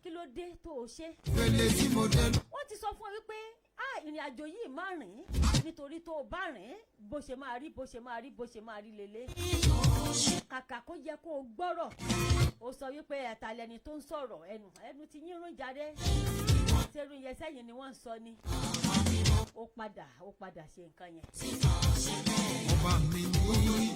kí ló dé tó o ṣe? Pèlè tí mo dẹnu. Wọ́n ti sọ fún ọ wípé a ìrìn àjò yìí má rìn, nítorí tó o bá rìn, bó ṣe máa rí, bó ṣe máa rí, bó ṣe máa rí lélẹ̀. Kàkà kó yẹ kó o gbọ́rọ̀, ó sọ wípé ẹ̀ta lẹni tó ń sọ̀rọ̀, ẹnu ti yín rún jáde, ṣerú yẹn sẹ́yìn ni wọ́n ń sọ ni. Ó padà ṣe nǹkan yẹn. Ọba mi ní.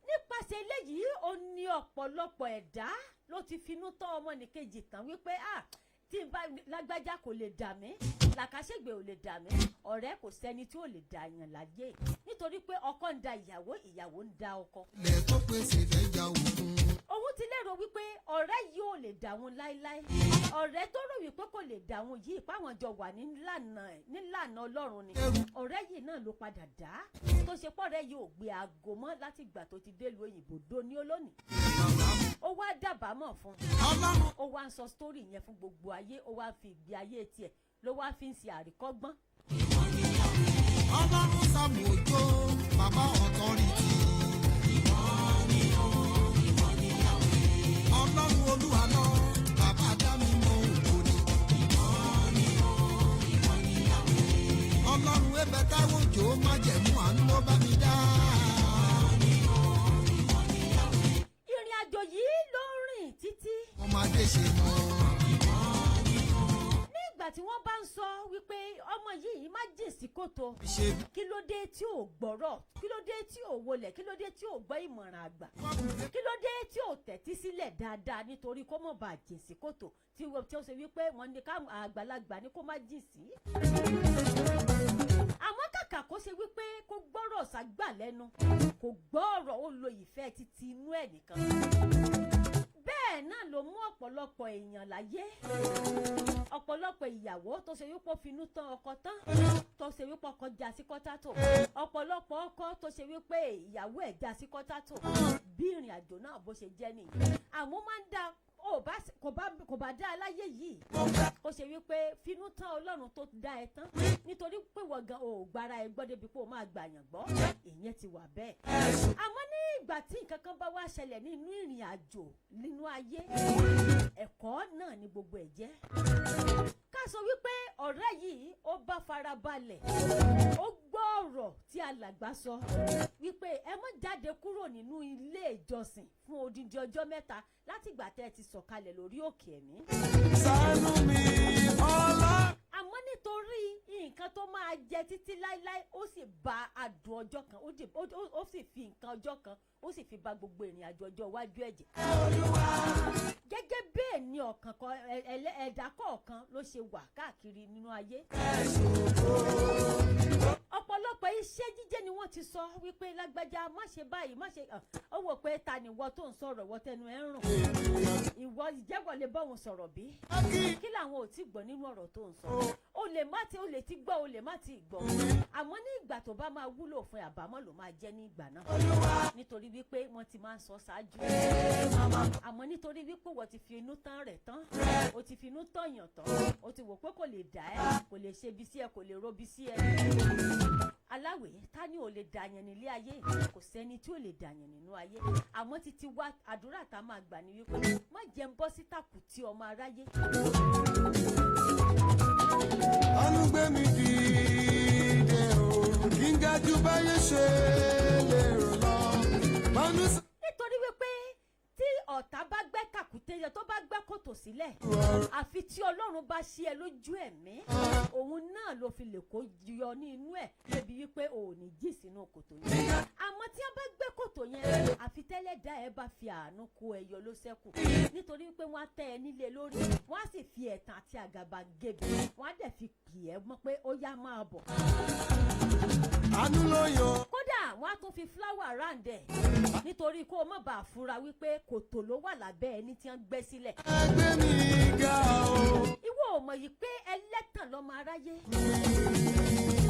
Nípasẹ̀ eléyìí, ó ní ọ̀pọ̀lọpọ̀ ẹ̀dá ló ti finú tán ọmọnìkejì tán wípé, ah, tí n bá lágbájá kò lè dà mí, làkàṣègbè ò lè dà mí, ọ̀rẹ́ kò sẹ́ni tí ò lè dà yàn láyé, nítorí pé ọkọ ń da ìyàwó, ìyàwó ń da ọkọ. Ilẹ̀ tó pèsè fẹ́ ja òkun. Òun ti lérò wípé ọ̀rẹ́ yìí ò lè dà wọn láéláé. Ọ̀rẹ́ tó rò wípé kò lè dà wọn yìí, páwọn jọ wà nílànà Ọlọ́run ni, ọ̀rẹ́ yìí náà ló padà dá, tó ṣe pọ̀rẹ́ yìí ò gbé aago mọ́ láti ìgbà tó ti délùú òyìnbó dóní olónìí. Ó wá dábàámọ̀ fún un. Ọlọ́run. Ó wá ń sọ story yẹn fún gbogbo ayé. Ó wá fi ìgbé ayé tiẹ̀ ló wá fi ń ṣe àríkọ́gbọ́n. Ọlọ́run Sàmù Òjò, bàbá authority. Ọlọ́run Olúwa lọ, bàbá dá mi mọ ògo ni. Ọlọ́run ẹbẹ táwọn òjò má jẹ̀mú àánú ló bá mi dá. Ìrìn àjò yìí ló ń rìn títí. Ọmọdé ṣe mọ́. Nígbà tí wọ́n bá ń sọ wípé ọmọ yìí má jìn sí kòtò, Ṣe kí ló dé tí ò gbọ́rọ̀? Kí ló dé tí ò wọlẹ̀? Kí ló dé tí ò gbọ́ ìmọ̀ràn àgbà? Kí ló dé tí ò tẹ̀tí sílẹ̀ dáadáa? Nítorí kó mọ̀ bá jìn sí kòtò tí ó ṣe wípé wọ́n ní ká àgbàlagbà ní kó má jìn sí. Àmọ́ kàkà kó ṣe wípé kó gbọ́rọ̀ ságbà lẹ́nu, kò gbọ́ ọ̀rọ̀, ó lo ìfẹ́ títí inú ẹ̀ nìkan. Bẹ́ẹ̀. Bẹ́ẹ̀ náà ló mú ọ̀pọ̀lọpọ̀ èèyàn láyé, ọ̀pọ̀lọpọ̀ ìyàwó tó ṣe wípé ó finú tán ọkọ tán, tó ṣe wípé ọkọ já sí kọ́tátò, ọ̀pọ̀lọpọ̀ ọkọ tó ṣe wípé ìyàwó ẹ̀ já sí kọ́tátò. Bí ìrìn àjò náà bó ṣe jẹ́ nìyí. Àmọ́ máa ń da ó bá kò bá dá aláyé yìí kó ṣe wípé finú tán Ọlọ́run tó dá ẹ tán, nítorí pé wọ́n gan ò gbára ẹ gbọ́ débi pé o máa gbàyàn gbọ́. Ìyẹn ti wà bẹ́ẹ̀. Àmọ́ ní ìgbà tí nǹkan kan bá wá ṣẹlẹ̀ nínú ìrìn àjò nínú ayé, ẹ̀kọ́ náà ni gbogbo ẹ̀ jẹ́. Ká sọ wípé ọ̀rẹ́ yìí, ó bá farabalẹ̀, ó gbọ́ ọ̀rọ̀ tí alàgbà sọ wípé ẹ má jáde kúrò nínú ilé ìjọsìn fún odindi ọjọ́ 3 látìgbà tẹ́ ẹ ti sọ̀kalẹ̀ lórí òkè ẹ̀mí. Ṣàánú mi ọlá. Àmọ́ nítorí nǹkan tó máa jẹ títí láéláé, ó sì ba adùn ọjọ́ kan, ó sì fi nǹkan ọjọ́ kan, ó sì fi ba gbogbo ìrìn àjò ọjọ́ iwájú ẹ̀ jẹ́. Gẹ́gẹ́ bẹ́ẹ̀ ni ọ̀kan kan ẹ̀dá kọ̀ọ̀kan ló ṣe wà káàkiri nínú ayé. Ọ̀pọ̀lọpọ̀ iṣẹ́ jíjẹ́ ni wọ́n ti sọ wípé lágbájá, má ṣe báyìí, má ṣe. Ó wò pé ta ni ìwọ tó ń sọ̀rọ̀, ìwọ tẹnu ẹ̀ ń rùn, ìwọ ìjẹ́wọ̀ lè bọ́hùn sọ̀rọ̀ bí? Kí làwọn ò tí gbọ́ nínú ọ̀rọ̀ tó ń sọ? O lè má ti, o lè ti gbọ́, o lè má ti gbọ́. Àmọ́ ní ìgbà tó bá máa wúlò fún ẹ, àbámọ̀ ló máa jẹ́ ní ìgbà náà, nítorí wípé wọ́n ti máa ń sọ ṣáájú. Àmọ́ nítorí wípé wọ́n ti fi inú tán rẹ̀ tán, o ti fi inú tán yàn tán, o ti wò pé kò lè dà ẹ́, kò lè ṣe bí sí ẹ, kò lè robi sí ẹ. Aláwẹ̀, ta ni ò lè dàyàn nílé ayé? Kò sẹ́ni tí ò lè dàyàn nínú ayé. Àmọ́ títí wá, àdúrà tá a máa gbà ní wípé má jẹ́ ń bọ́ sí tàkùtì ọmọ aráyé. Àánú gbé mi dìde o, kí n ga ju báyé ṣe lérò lọ. Àánú Nítorí wípé tí ọ̀tá bá gbẹ́ tàkùté yẹn, tó bá gbẹ́ kòtò sílẹ̀, àfi tí Ọlọ́run bá ṣí ẹ lójú ẹ̀mí, òun náà ló fi lè kó yọ ní inú ẹ̀ débi wípé o ò ní jì sínú kòtò yẹn. Àmọ́ tí wọ́n bá gbẹ́ kòtò yẹn, àfi tẹ́lẹ̀ dá ẹ bá fi àánú kó ẹ yọ ló ṣẹ́kù, nítorí wípé wọ́n á tẹ́ ẹ nílé lórí, wọ́n á sì fi ẹ̀tàn àti àgàbàgebè, wọ́n á dẹ̀ fi kì ẹ́ mọ́ pé ó yá, máa bọ̀. Àánú ló yọ. Kódà wọ́n á tún fi flower round ẹ̀, nítorí kó o má bàa fura wípé kòtò ló wà lábẹ́ ẹni tí wọ́n gbẹ́ sílẹ̀. Ẹgbẹ́ mi ga o. Ìwọ ò mọ̀ yìí pé ẹlẹ́tàn lọ́mọ aráyé.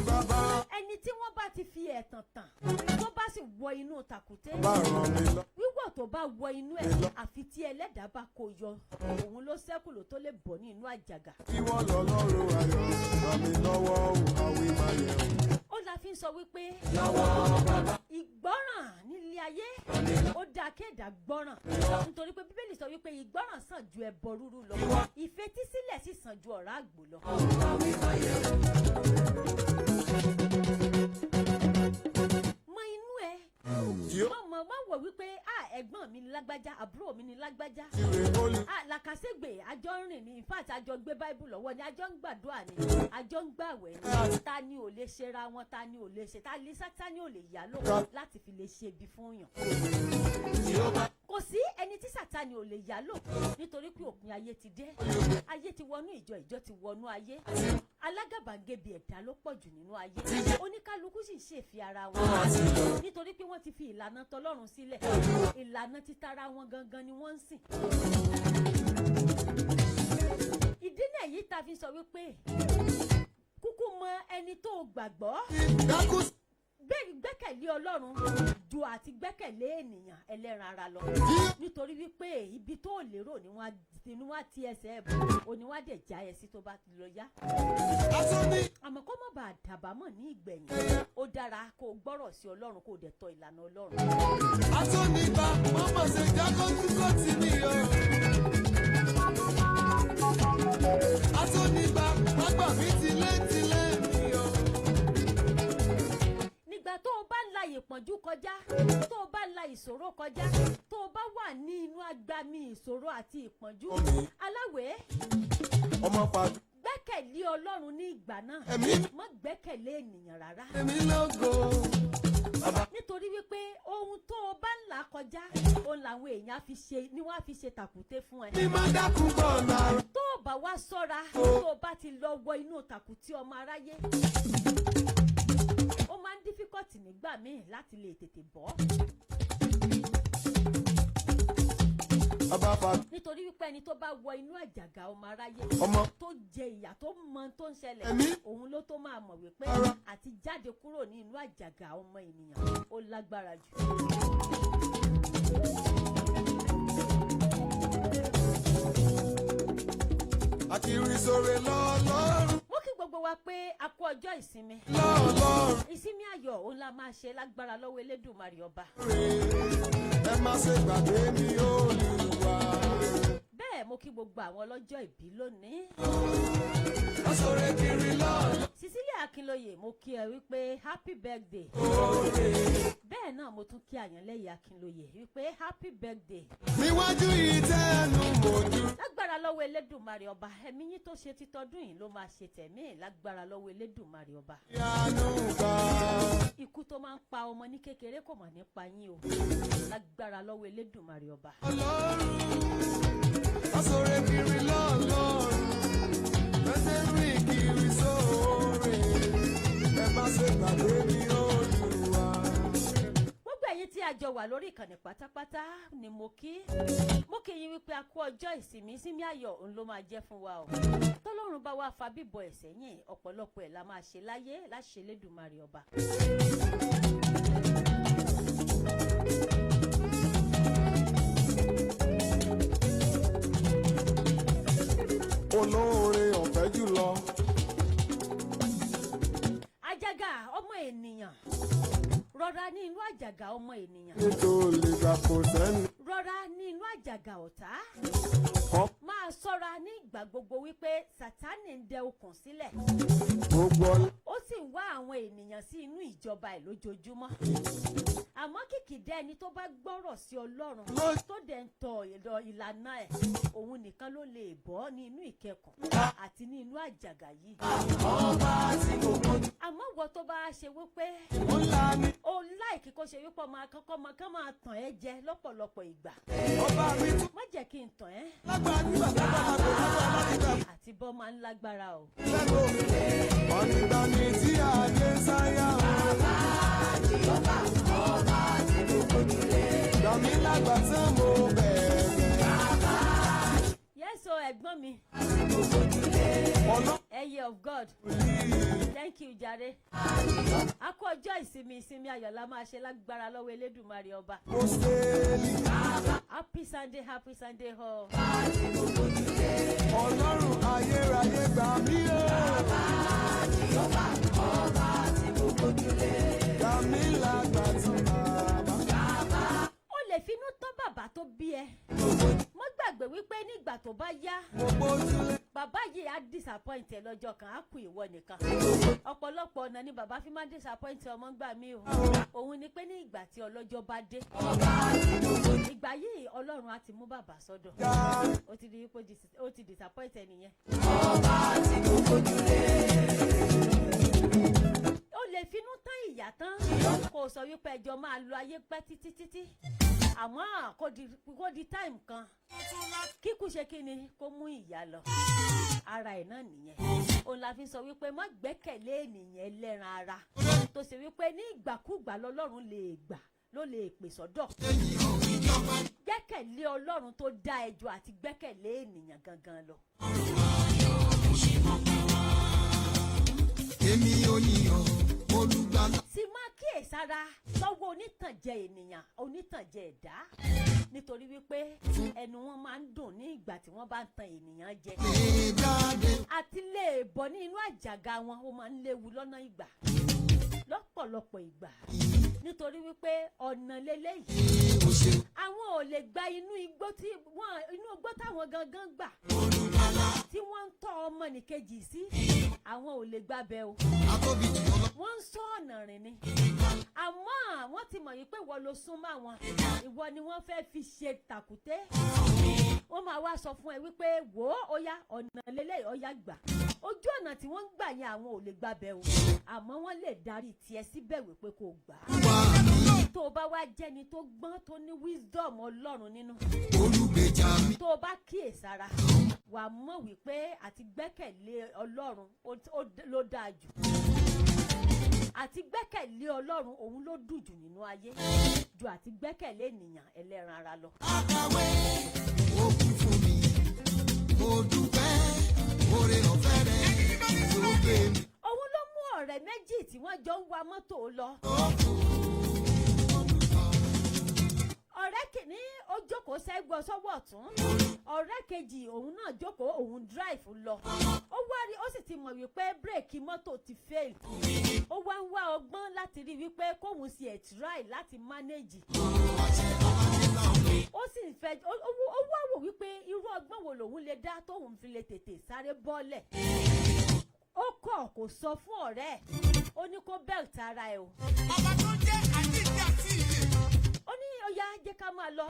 Bàbá. Ẹni tí wọ́n bá ti fi ẹ̀tàn tàn, tó bá sì wọ inú tàkúté, Bá ràn mí lọ. wíwọ̀ tó bá wọ inú ẹ̀, àfi tí ẹlẹ́dàá bá kó yọ, òun ló ṣẹ́kù ló tó lè bọ̀ ní inú àjàgà. Ìwọ lọ́lọ́run ayọ̀, ràn mí lọ́wọ́ o, àwí máa yẹ̀ o. Ó la fi ń sọ wípé ìgbọ́ràn nílé ayé, ó dáa kéèdà gbọ́ràn, nítorí pé Bíbélì sọ wípé ìgbọ́ràn sàn ju ẹbọ rúrú lọ, ìfetísílẹ̀ sì sàn ju ọ̀rá àgbò lọ. Mọ inú ẹ. Tí ó Mọ mọ mọ wò wípé ah, ẹ̀gbọ́n mi ni lágbájá, àbúrò mi ni lágbájá, ti rè olú. ah, làkàṣègbè, àjọ ń rìn ní, in fact àjọ gbé báíbù lọ́wọ́ ni, àjọ ń gbàdúrà ni, àjọ ń gbàwẹ̀ ni. Ta ni ò lè ṣera wọn? Ta ni ò lè ṣe? Ta lè Sátánì ò lè yá lò láti fi lè ṣe ibi fún yàn? Kò sí ẹni tí Sátánì ò lè yá lò, nítorí pé òpin ayé ti dé. Ayé ti wọnú ìjọ, ìjọ ti wọnú ayé. Alágàbàgebè ẹ̀dá ló pọ̀ jù nínú ayé. Oníkálukú sì ń ṣèfi ara wọn, nítorí pé wọ́n ti fi ìlànà tọlọ́run sílẹ̀, ìlànà títara wọn gangan ni wọ́n ń sìn. Ìdí náà yìí ta fi sọ wípé kúkú mọ ẹni tó o gbàgbọ́. Dákú. Bẹ́ẹ̀ gbẹ́kẹ̀lé Ọlọ́run ju àti gbẹ́kẹ̀lé ènìyàn ẹlẹ́ran ara lọ, nítorí wípé ibi tó lérò ni wọ́n á ti ẹsẹ̀ ẹ̀ bọ̀, òní wọ́n á dẹ̀ já ẹ sí tó bá lọ yá. Asán ní. Àmọ́ kó má bàa dàbámọ̀ ní ìgbẹ̀yìn, ó dára kó o gbọ́rọ̀ sí Ọlọ́run, kó o dẹ̀ tọ ìlànà Ọlọ́run. Asán ní bá mọ́mọ́ ṣe jákòó kó tì mí o. Asán ní bá pápá mi tilé tilé mi o. Nígbà tó o bá ń la ìpọ́njú kọjá, tó o bá ń la ìṣòro kọjá, tó o bá wà ní inú agbami ìṣòro àti ìpọ́njú, aláwẹ̀, Ọmọ pàdé. gbẹ́kẹ̀lé Ọlọ́run ní ìgbà náà. Ẹ̀mí. Má gbẹ́kẹ̀lé ènìyàn rárá. Èmi lógo. Bàbá. Nítorí wípé ohun tó o bá ń là kọjá, òun làwọn èèyàn á fi ṣe ni wọ́n á fi ṣe tàkúté fún ẹ. Mi máa dákun bọ̀ náà. Tó o bá wá sọ́ra, tó o bá ti lọ wọ inú tàkúté ọmọ aráyé, ó máa ń difficult nígbà míì láti lè tètè bọ́. Bàbá fa Nítorí wípé ẹni tó bá wọ inú àjàgà ọmọ aráyé, ọmọ tó jẹ ìyà, tó mọ ohun tó ń ṣẹlẹ̀, Ẹ̀mí. òun ló tó máa mọ̀ wípé Ara. àti jáde kúrò ní inú àjàgà ọmọ ènìyàn, ó lágbára jù. Àti rí sóre lọ́lọ́run. Mo kí gbogbo wa pé a kú ọjọ́ ìsinmi. Lọ́lọ́run. Ìsinmi ayọ̀ òun la máa ṣe lágbára lọ́wọ́ Elédùmarè ọba. Ẹ má ṣe gbàgbé mi, Olúwa. Bẹ́ẹ̀ mo kí gbogbo àwọn ọlọ́jọ́ ìbí lónìí. Wọ́n sọ̀rọ̀ kiri lọ́lọ́run. Cecilia Akínlóye, mo kí ẹ wípé happy birthday. Bẹ́ẹ̀ náà mo tún kí Àyànlẹ́yẹ Akínlóye wípé happy birthday. Níwájú ìtẹ́nu mojú. Lágbára lọ́wọ́ Elédùmarè ọba, ẹ̀mí yín tó ṣe títọ́dún yìí ló máa ṣe tẹ̀mí lágbára lọ́wọ́ Elédùmarè ọba. Ìyanu gbà. Ikú tó máa ń pa ọmọ ní kékeré kò mọ̀ nípa yín o, lágbára lọ́wọ́ Elédùmarè ọba. Ọlọ́run. Wọ́n sọ̀rọ̀ kiri lọ́lọ́run. Bẹ́sẹ̀ rìn kiri sóore. Ẹ má ṣe gbàgbé mi, Olúwa. Gbogbo ẹ̀yin tí a jọ wà lórí ìkànnì pátápátá ni mo kí. Mo kí yín wípé a kú ọjọ́ ìsinmi. Ìsinmi ayọ̀ òun ló máa jẹ́ fún wa o. Tọ́lọ́run bá wá fa bíbọ̀ ẹ̀ sẹ́yìn, ọ̀pọ̀lọpọ̀ ẹ̀ la máa ṣe láyé láṣẹ Elédùmarè ọba. Olóore ọ̀fẹ́ jùlọ. Àjàgà ọmọ ènìyàn, rọra ní inú àjàgà ọmọ ènìyàn. Nítorí gbà kò sẹ́ni. Rọra ní inú àjàgà ọ̀tá. Kọ́ Máa ṣọ́ra ní ìgbà gbogbo wípé Sátánì ń dẹ okùn sílẹ̀. Gbogbo ọlá. Ó sì ń wá àwọn ènìyàn sí inú ìjọba ẹ̀ lójoojúmọ́, àmọ́ kìkìdá ẹni tó bá gbọ́rọ̀ sí Ọlọ́run, tó dẹ̀ ń tọ ìlànà ẹ̀, òun nìkan ló lè bọ́ ní inú ìkẹkùn àti ní inú àjàgà yìí. Ọba tí kò mọ̀ Àmọ́ wọ tó bá ṣe wípé ńlá ni. o láìkí kó ṣe wípé ọmọ akọ́kọ́ ọmọ kan máa tàn ẹ́ jẹ lọ́pọ̀lọpọ̀ ìgbà, Ọba mi tún má jẹ́ kí n tàn ẹ́. lágbára nígbà lágbára kò lágbára láti gbà. Àti bọ́ máa ń lágbára o. Lẹ́nu ọ̀nìgbàni tí ayé ń sáyà o. Gbà mí lágbà tán, mo bẹ̀rẹ̀. Yes o, ẹ̀gbọ́n mi. Ọlọ́run. Ẹyẹ of God, thank you jàre. A kú ọjọ́ ìsinmi. Ìsinmi ayọ̀ la máa ṣe lágbára lọ́wọ́ Elédùmarè ọba. Mo ṣe Happy Sunday, happy Sunday hall. Ọlọ́run ayérayé, gbà mí o. Gbà mí lágbà tán, bàbá. Ó lè finú tán bàbá tó bí ẹ. Mọ́ gbàgbé wípé nígbà tó bá yá, Mo gbójúlé. bàbá yìí á disappoint ẹ lọ́jọ́ kan, á kú ìwọ nìkan. Ọ̀pọ̀lọpọ̀ ọ̀nà ni bàbá fi máa ń disappoint ọmọ ńgbà mí o. Òun ni pé ní ìgbà tí ọlọ́jọ́ bá dé, ìgbà yìí Ọlọ́run á ti mú bàbá sọ́dọ̀. Ó ti di pé ó ti disappoint ẹ nìyẹn. Ó lè finú tán ìyá tán, kó sọ wípé ẹjọ́ máa lo ayé pẹ́ títí títí, àmọ́ kó di time kan, kíkú ṣe kí ni, kó mú ìyá lọ. Ara ẹ̀ náà nìyẹn. Òun la fi sọ wípé má gbẹ́kẹ̀lé ènìyàn ẹlẹ́ran ara tó ṣe wípé ní ìgbàkúgbà lọ́lọ́run lè gbà, ló lè pè sọ́dọ̀. Gbẹ́kẹ̀lé Ọlọ́run tó dá ẹjọ́ àti gbẹ́kẹ̀lé ènìyàn gangan lọ. Èmi ò yíyan olùgbàlà. Sì máa kíyèsára lọ́wọ́ onítànjẹ ènìyàn, onítànjẹ ẹ̀dá, nítorí wípé ẹnu wọn máa ń dùn ní ìgbà tí wọ́n bá ń tan ènìyàn jẹ. Lè jáde. Àti lè bọ́ ní inú àjàgà wọn, ó máa ń léwu lọ́nà ìgbà, lọ́pọ̀lọpọ̀ ìgbà, nítorí wípé ọ̀nà lélẹ́yìí. Ó ṣe. Àwọn ò lè gba inú igbó tí wọ́n, inú igbó táwọn gangan gbà tí wọ́n ń tọ́ ọmọnìkejì sí, àwọn ò lè gbàbẹ o. Atóbi jù ọ lọ. Wọ́n ń sọ ọ̀nà rìn ni, àmọ́ wọ́n ti mọ̀ yìí pé ìwọ ló súnmọ́ àwọn, ìwọ ni wọ́n fẹ́ fi ṣe tàkúté. Wọ́n máa wá sọ fún ẹ wípé, wò ó, ó yá, ọ̀nà lélẹ̀, ó yá, gbà ojú ọ̀nà tí wọ́n ń gbà yẹn. Àwọn ò lè gbàbẹ o, àmọ́ wọ́n lè darí tiẹ̀ síbẹ̀ wípé kò gbà á. Wà ní Tó o bá wá jẹ́ni tó gbọ́n, tó ní wisdom Ọlọ́run nínú, olùgbèjà mi. tó o bá kíyèsára, wà á mọ̀ wípé àti gbẹ́kẹ̀lé Ọlọ́run ló dáa jù. Àti gbẹ́kẹ̀lé Ọlọ́run, òun ló dùn jù nínú ayé ju àti gbẹ́kẹ̀lé ènìyàn ẹlẹ́ran ara lọ. Àkàwé. wọ́n jọ ń wa mọ́tò lọ, ọ̀rẹ́ kìíní ó jókòó sẹ́gbọ́ sọ́wọ́ ọ̀tún, ọ̀rẹ́ kejì òun náà jókòó, òun drive lọ. Ó wá rí, ó sì ti mọ̀ wípé brake mọ́tò ti fail. Ó wá ń wá ọgbọ́n láti rí wípé kóun sì ẹ̀ try láti manage. Ó sì ń fẹ́ ó wá wò wípé irú ọgbọ́n wo lòun lè dá tóun fi lè tètè sáré bọ́lẹ̀. Ó kọ̀, kò sọ fún ọ̀rẹ́ ẹ̀. Ó ní kó belt ara ẹ̀ o. Ọba tó jẹ́ àjíǹde àti ìyè. Ó ní ó yá, jẹ́ ká máa lọ.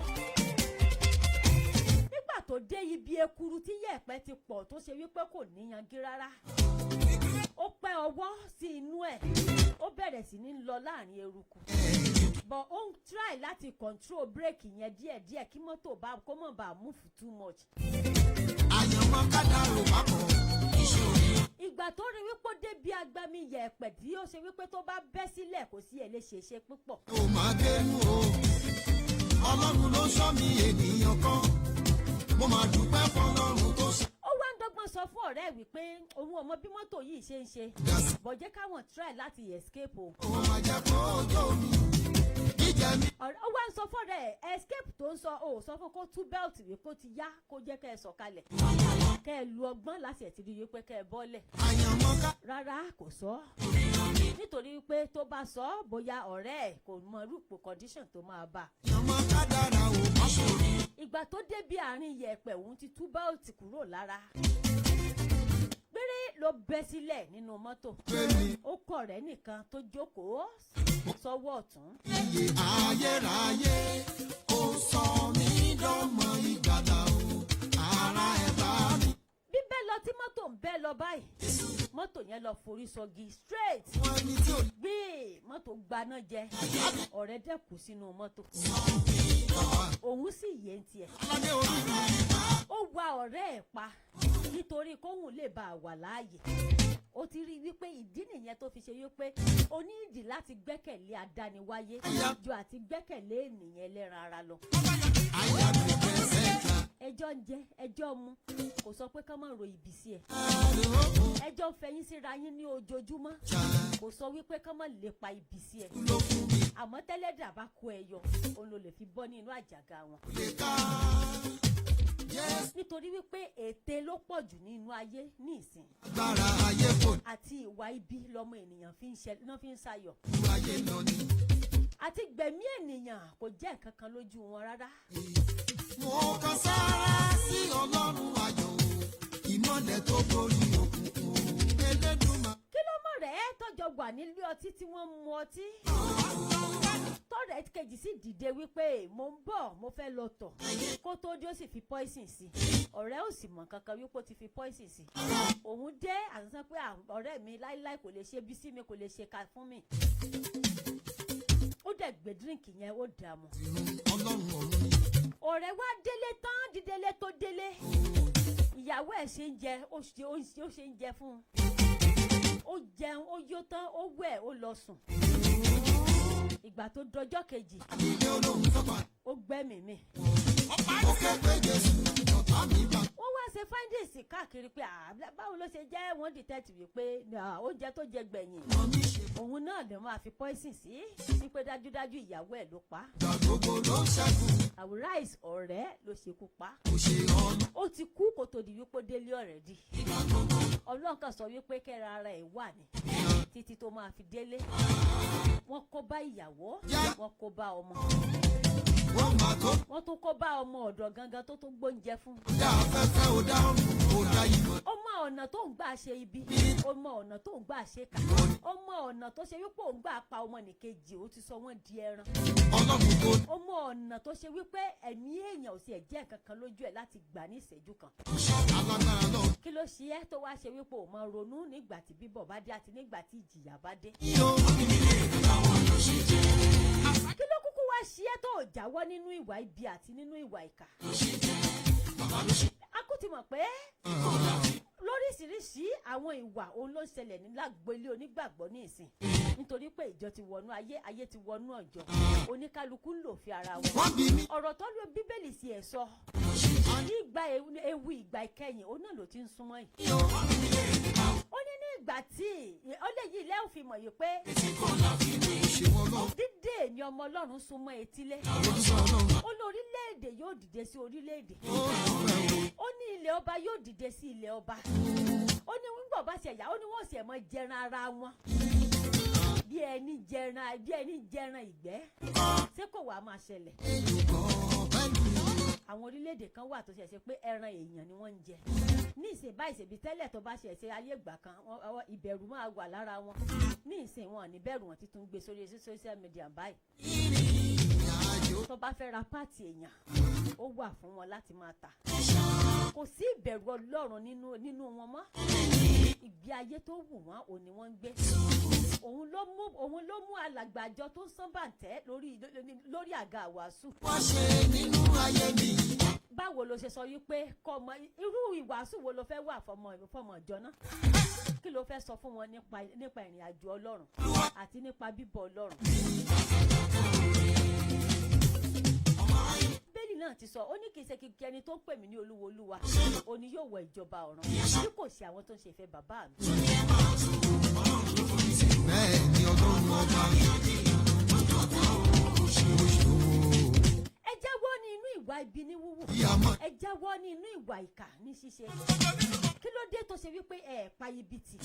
Nígbà tó dé ibi ekuru tí yẹ̀pẹ̀ ti pọ̀, tó ṣe wípé kò níyanjú rárá, ó pẹ́ ọwọ́ sí inú ẹ̀, ó bẹ̀rẹ̀ sí ní lọ láàrin eruku, but ó ń try láti control brake yẹn díẹ̀díẹ̀ kí mọ́tò bá kó mọ̀ bá move too much. Àyànmọ́ kádàrò papọ̀. Iṣẹ́ orí. Ìgbà tó rí wípé ó débi agbami yẹ̀pẹ̀ tí ó ṣe wípé tó bá bẹ́ sílẹ̀, kò sí ẹ̀ lè ṣe é ṣe púpọ̀. Ó máa dénú o. Ọlọ́run ló sọ mí, ènìyàn kan. Mo máa dúpẹ́ fọlọ́run tó ṣe. Ó wá ń dọ́gbọ́n sọ fún ọ̀rẹ́ ẹ̀ wípé òun ò mọ bí mọ́tò yìí ṣe ń ṣe bọ̀, jẹ́ káwọn try láti escape o. Ó máa jẹ́ kó ojú mi. Jíjẹ mi. Ó wá ń sọ fọ́rẹ́ ẹ̀ escape tó ń sọ, ó sọ fún kó tú belt wípé ó ti yá, kó jẹ́ kẹ́ ẹ sọ̀kalẹ̀, kẹ́ ẹ lu ọgbọ́n láti ẹ̀ ti rí wípé kẹ́ ẹ bọ́lẹ̀. Àyànmọ́ ká. Rárá, kò sọ, nítorí wípé tó bá sọ, bóyá ọ̀rẹ́ ẹ̀ kò mọ irúpò condition tó máa bá a. Àyànmọ́ kádàrà ò mọ́. Ìgbà tó débi àárín yẹ̀pẹ̀, òun ti tú belt kúrò lára, gbére ló bẹ́ sílẹ̀ nínú mọ́tò. Pé mi. Ó kọ̀ rẹ́ nìkan tó jókòó sọ́wọ́ ọ̀tún. Iye ayérayé ó sọ mí dọ́mọ ìgbàlà o. Ara ẹ̀ bá mi. Bíbẹ́ lọ tí mọ́tò ń bẹ́ lọ báyìí, mọ́tò yẹn lọ forí sọgi straight. Wọ́n ní tí ò Gbé mọ́tò gbaná jẹ, ọ̀rẹ́ dẹ̀ kú sínú mọ́tò, òun sì yé ń tiẹ̀. Aládé orí mi. Ó wa ọ̀rẹ́ ẹ̀ pa nítorí kóhun lè bá a wà láàyè. Ó ti rí i wípé ìdí nìyẹn tó fi ṣe wípé o ní ìdí láti gbẹ́kẹ̀lé adániwáyé ju àti gbẹ́kẹ̀lé ènìyàn ẹlẹ́ran ara lọ. Àyà mi pẹ̀sẹ̀ta. Ẹjọ́ ń jẹ, ẹjọ́ ń mu, kò sọ pé ká má ro ibi sí ẹ. Ẹjọ́ ń fẹ̀yìn síra yín ní ojoojúmọ́, kò sọ wípé ká má lépa ibi sí ẹ. Ló fún mi. Àmọ́ tẹ́lẹ̀dà bá kó ẹ yọ, òun ló lè fi bọ́ ní inú àjàgà wọn. Lè ká. Jésù. Nítorí wípé ète ló pọ̀ jù nínú ayé ní ìsìn Agbára ayé kò àti ìwà ibi lọmọ ènìyàn fi ń ṣe náà fi ń ṣayọ̀. ju ayé lọ ni. Àti gbẹ̀mí ènìyàn kò jẹ́ nǹkan kan lójú wọn rárá. Mo kan sára sí Ọlọ́run ayọ̀ o, ìmọ̀lẹ̀ tó borí òkùnkùn Elédùmarè. Kí ló mọ̀ rẹ̀ tọ́jọ́ wà nílé ọtí tí wọ́n ń mu ọtí, tọ́rẹ̀ kejì sì dìde wípé mo ń bọ̀, mo fẹ́ lọ tọ̀, kó tó dé, ó sì fi poison sí? Ọ̀rẹ́ ò sì mọ̀ kankan wípé ó ti fi poison sí. Òun dé àtúntàn pé, "Ah, ọ̀rẹ́ mi láíláí kò lè ṣe bí sí mi, kò lè ṣe ká fún mi." Ó dẹ̀ gbé drink yẹn, ó dààmú. Ọlọ́run ọ̀run ni. Ọ̀rẹ́ wa délé tán, dídélé tó délé, ìyàwó ẹ̀ ṣe ń jẹ, ó ṣe ń jẹ fún un. Ó jẹun, ó yó tán, ó wẹ̀, ó lọ sùn. Ìgbà tó dọjọ́ kejì, Àdìdé olóhùn tọ́pa. ó gbẹ́mìí mì. Ó ké pé Jésù, ọ̀tá mi bá. Wọ́n wá ṣe findings káàkiri pé, ah, báwo ló ṣe jẹ́? Wọ́n detect wípé, ah, oúnjẹ tó jẹ gbẹ̀yìn, Mọ mi ṣe. òun náà lè máa fi poison sí, wípé dájúdájú ìyàwó ẹ̀ ló pa á. Gbà gbogbo ló ń ṣẹ́gun. Àwòráìs ọ̀rẹ́ ló ṣekú pa á. Kò ṣe ọ̀nà. Ó ti kú kó tó di wípé ó délé already. Ọlọ́run kan sọ wípé kẹ́ra ara ẹ̀ wà ní títí tó máa fi délé. Wọ́n kó bá ìyàwó, wọ́n kó bá ọmọ, Wọ́n máa tó. Wọ́n tún kó bá ọmọ ọ̀dọ̀ gangan tó tún gbóúnjẹ fún. Dá afẹ́fẹ́, ó dá ọ̀run, ó dá ìmọ̀. Ó mọ ọ̀nà tó ń gbà ṣe ibi, ó mọ ọ̀nà tó ń gbà ṣe kà, ó mọ ọ̀nà tó ṣe wípé òun gbà pa ọmọnìkejì, ó ti sọ wọ́n di ẹran. Ọlọ́run tó. Ó mọ ọ̀nà tó ṣe wípé ẹ̀mí èèyàn ò sì ẹ̀ jẹ́ nǹkan kan lójú ẹ̀ láti gbà ní ìṣẹ́jú kan. Alágbára lọ. Kí ló ṣe ẹ́ tó wá ṣe wípé ò máa ronú nígbà tí bíbọ̀ bá dé àti nígbà tí ìjìyà bá dé? Yíyó. Kí ló kúkú wá ṣe ẹ́ tó ò jáwọ́ nínú ìwà ibi àti nínú ìwà ìkà? A kú ti mọ̀ pé lóríṣiríṣi àwọn ìwà òun ló ń ṣẹlẹ̀ ní lágbo ilé onígbàgbọ́ ní ìsìn, nítorí pé ìjọ ti wọnú ayé, ayé ti wọnú ọjọ́, oníkálukú ń lò fi ara wọn. Wọ́n bí mi. Ọ̀rọ̀ tó ló Bíbélì sí ẹ̀ sọ nígbà ewu ìgbà ìkẹyìn, òun náà ló ti ń súnmọ́ yìí. Ó ní ní Ìgbà tí ó lè yí ilé òfin mọ̀ yìí pé Ṣe wọ́n lọ́wọ́. dídé ni ọmọ Ọlọ́run súnmọ́ etílé. Olùsọ Ọlọ́run. Ó ní orílẹ̀-èdè yóò dìde sí orílẹ̀-èdè. Ó dúpẹ́ o. Ó ní ilẹ̀ ọba yóò dìde sí ilẹ̀ ọba. Ó ní wíńgbọ̀ bá ṣe yà, ó ní wọ́n sì ẹ̀ mọ́ jẹran ara wọn bí ẹni jẹran ìgbẹ́. Ṣé kò wá máa ṣẹlẹ̀? Èèyàn kan pẹ̀lú. Àwọn orílẹ̀-èdè kan wà tó ṣẹ̀ṣẹ̀ pé ẹran èèyàn ni wọ́n ń jẹ ní ìsìn báyìí. Ṣèbí tẹ́lẹ̀, tó bá ṣẹ̀ṣẹ̀ ayé ìgbà kan, ìbẹ̀rù máa wà lára wọn. Ní ìsìn, wọn ò ní bẹ̀rù. Wọn títún gbé sórí social media báyìí. Ìrìn àjò. Tó bá fẹ́ ra part èèyàn, ó wà fún wọn láti máa tà. Kò sí ìbẹ̀rù Ọlọ́run nínú wọn mọ́. Ìgbé ayé tó wù wọ́n ò ní wọ́n ń gbé. Òun ló mú alàgbàjọ tó ń sán bàǹtẹ́ lórí àga àwàásù. Wọ́n ṣe nínú ayé mi. Báwo ló ṣe sọ wípé kọmọ irú ìwàásù wo ló fẹ́ wà fọmọ ìjọ náà? Kí ló fẹ́ sọ fún wọn nípa ìrìn àjò Ọlọ́run àti nípa bíbọ̀ Ọlọ́run? Bẹ́ẹ̀ni náà ti sọ, ó ní kì í ṣe kíkẹ́ ẹni tó ń pè mí ní Olúwa, Olúwa ó ní yóò wọ ìjọba ọ̀run, bí kò ṣe àwọn tó ń ṣe ìfẹ́ bàbá mi. Bẹ́ẹ̀ ni Ọlọ́run ọba. Oṣù. Ẹ jáwọ́ ní inú ìwà ibi ní wúwù. Ìyàmọ̀. Ẹ jáwọ́ ní inú ìwà ìkà ní ṣíṣe. Kí ló dé tó ṣe wípé ẹ pa ibi tì?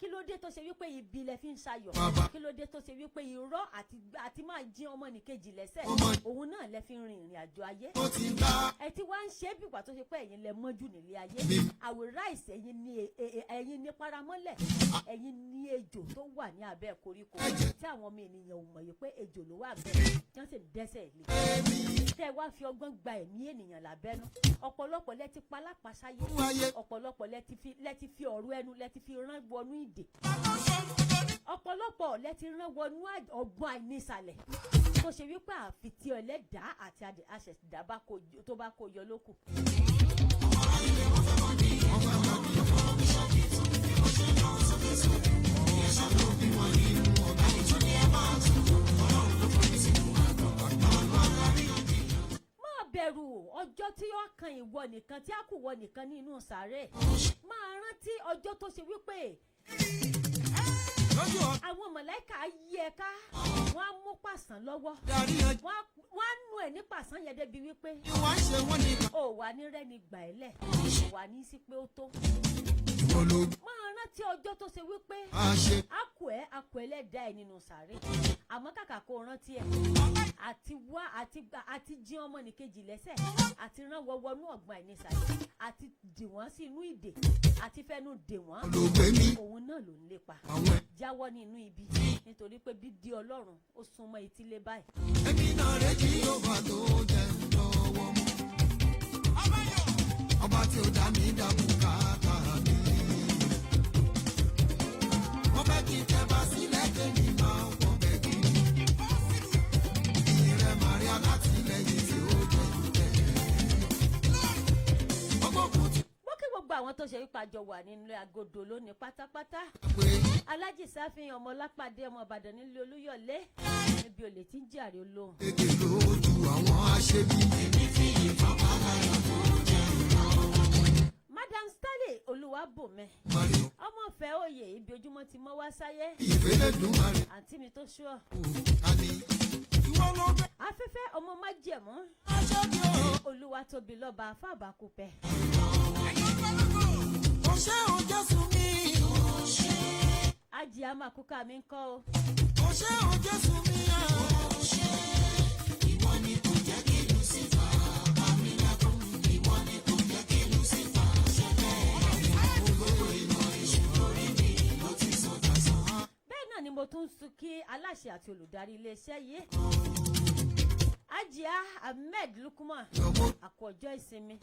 Kí ló dé tó ṣe wípé ibi lẹ fi ń ṣayọ̀? Bàbá. Kí ló dé tó ṣe wípé irọ́ àti máa jí ọmọnìkejì lẹ́sẹ̀, Ọmọ- òun náà lẹ fi ń rin ìrìn àjò ayé? Ó ti gbá. Ẹ ti wá ń ṣe é bìgbà tó ṣe pé ẹ̀yin lẹ mọ́jú nílé ayé. Mi. Àwòrán àìsàn, ẹ̀yin ní ẹ̀yin ní paramọ́lẹ̀, ẹ̀yin ní ejò tó wà ní abẹ́ koríko Ẹ̀jẹ̀. tí àwọn ọmọ ènìyàn ò mọ̀ yìí pé ejò ló wà bẹ́ẹ̀, tí wọ́n sì ń dẹ́sẹ̀ lé. Èmi. Tẹ́ ẹ wá fi ọgbọ́n gba ẹ̀mí ènìyàn lábẹ́nú. Ọ̀pọ̀lọpọ̀ lẹ ti palápasáyé. Fún ayé. Ọ̀pọ̀lọpọ̀ lẹ ti fi ọ̀rọ̀ ẹnu lẹ ti fi rán wọnú ìdè. Ọ̀pọ̀lọpọ̀ lẹ ti rán wọnú ọgbọ́n àìnísàlẹ̀ tó ṣe wípé àfi tí ẹlẹ́dàá àti àṣẹ̀dá tó bá kó yọ lókù. Wọ́n fẹ́ mọ bí. Máa bẹ̀rù ọjọ́ tí ó kan ìwọ nìkan, tí a kù wọ nìkan ní inú sàárè. Máa rántí ọjọ́ tó ṣe wípé Lójú ọ̀ àwọn mọ̀lẹ́kà yí ẹ ká, wọ́n á mú pàṣán lọ́wọ́. Darí ọjọ́. Wọ́n á nù ẹ̀ ní pàṣán yẹn débi wípé Ni wọ́n ṣe wọ́n ní. ó wà ní rẹ́ni gbà ẹ́ lẹ̀, ó wà ní sí pé ó tó. Ìwọ ló Máa rántí ọjọ́ tó ṣe wípé máa ṣe. a kù ẹlẹ́dàá ẹ̀ nínú sàárè. Àmọ́ kàkà kó o rántí ẹ̀, àti wá àti gbà àti jí ọmọnìkejì lẹ́sẹ̀, àti rán wọ wọnú ọ̀gbun àìnísàlẹ̀, àti dì wọ́n sí inú ìdè, àti fẹ́nu dè wọ́n, Ló gbé mi. òun náà ló ń lépa. Àwọn ẹ̀. Jáwọ́ nínú ibi, nítorí pé bídí Ọlọ́run ó súnmọ́ etílé báyìí. Èmi náà rẹ̀ kí ọba tó jẹun lọ́wọ́ mú. Ọba tí ó dá mi dá bùkátà mi. Wọ́n fẹ́ kí n tẹ́ bá sílẹ̀ kémi máa wọ́n bẹ̀ kiri. Ìrẹ̀ Màríà látìlẹ́yìn tí ó jẹ́ ìtẹ́. Ọgbọ́n kò tí Mo kí gbogbo àwọn tó ṣe wípé àjọ wà nínú agodo lónìí pátápátá. Pé Alájì Sáfihàn ọmọ Lápàdé, ọmọ Ìbàdàn nílé Olúyọ̀lé, níbi olè tí ń jàre olóhùn. èdè lójú àwọn aṣebi. Madam Stanley Olúwàbùnmi, Màrí ọmọọ̀fẹ́ òye, ibi ojúmọ́ ti mọ́ wá sáyé. Ìfẹ́lẹ́dùn Màrí Àǹtí mi tó ṣúọ̀. Àní. Ìwọ ló gbé Afẹ́fẹ́ ọmọ májẹ̀mú. aṣọ bí o. Olúwa tóbi lọ́ba fábàkúpẹ́. O ṣé o, Jésù mi. Ajì àmàkúkà mi ń kọ́ o. O ṣé o, Jésù mi. Ìwọ ni kò jẹ́ kí Lucifer pa mí lẹ́kún. Ìwọ ni kò jẹ́ kí Lucifer ṣẹlẹ̀. Olówó iná èṣù lórí mi ló ti sọ dasán. Bẹ́ẹ̀ náà ni mo tún sún kí aláṣẹ àti olùdarí iléeṣẹ́ yìí, Ajia Ahmed Lukman. Lọ́mọ Àkó ọjọ́ ìsinmi,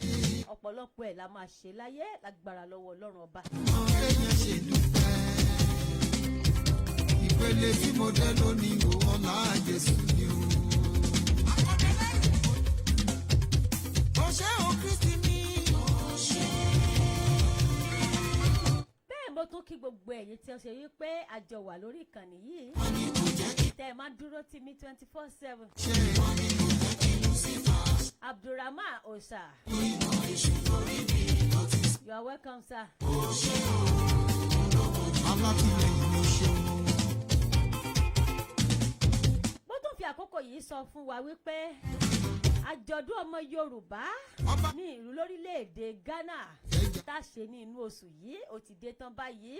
ọ̀pọ̀lọpọ̀ ẹ̀ la máa ṣe láyé lágbára lọ́wọ́ Ọlọ́run ọba. Mọ kéèyàn ṣe dúpẹ́. Ìpele tí mo dé lónìí o, ọlá Jésù ni o. O ṣé o, Kristi mi. Bẹ́ẹ̀ mo tún kí gbogbo ẹ̀yin tí ó ṣe wípé àjọ wà lórí ìkànnì yìí, tẹ́ ẹ máa dúró tì mí 24/7. Ṣé ìwọ ni kò jẹ́ kí Lucifer Abdulrahman Osa, iná èṣù lórí mi ló ti you are welcome, sir. O ṣé o, olówó. Alátìlẹyìn mi, ṣeun. Mo tún fi àkókò yìí sọ fún wa wípé àjọ̀dún ọmọ Yorùbá Ọba ní ìlú lórílẹ̀‐èdè Ghana ẹja tá a ṣe ní inú oṣù yìí, ó ti dé tán báyìí.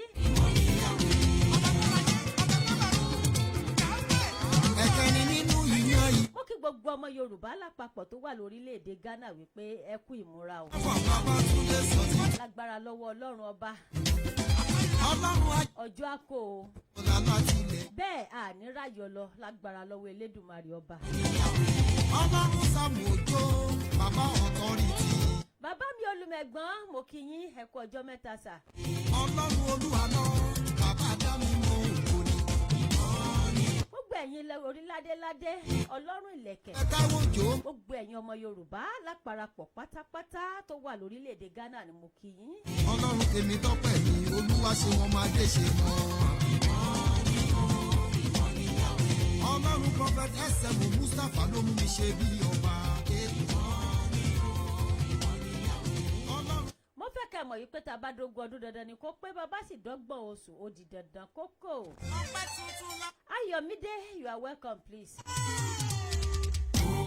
Ẹ̀kẹ́ni nínú ìyan yìí. Mo kí gbogbo ọmọ Yorùbá lápapọ̀ tó wà lórílẹ̀‐èdè Ghana wípé ẹ kú ìmúra o. Fún bàbá Túndé sọtì. Lágbára lọ́wọ́ Ọlọ́run Ọba, Ọlọ́run ọjọ́ àkó o. ayọ̀lá látìlẹ̀. Bẹ́ẹ̀ ànírayọ̀ lọ lágbára lọ́wọ́ Elédùmarè Ọba. Ọlọ́run Sàmù Òjó, bàbá ọ̀tọ́rìtì. Bàbá mi olùmẹ̀gbọ́n, mo kí yín, ẹ kú ọjọ́ mẹ́ta sà. Ọlọ́run Olúwa lọ, bàbá dá mi mọ ògo ni. Gbogbo ẹ̀yin oríládéládé ọlọ́run ìlẹ̀kẹ̀, Ẹ káwọ́ jò. gbogbo ẹ̀yin ọmọ Yorùbá láparapọ̀ pátápátá tó wà lórílẹ̀‐èdè Ghana ni mo kí yín. Ọlọ́run tèmi tọ́pẹ́ mi, Olúwa ṣe wọn máa dé ṣe mọ́. Ọlọ́run Prophet SM Mustapha ló mú mi ṣe bí ọba. Ọlọ́run Mo fẹ́ kẹ́ mọ̀ yìí pé tá a bá dógún ọdún, dandan ni kó pé bàbá sì dọ́gbọ̀n oṣù, ó di dandan kókó. Ayọ̀mídé, you are welcome, please.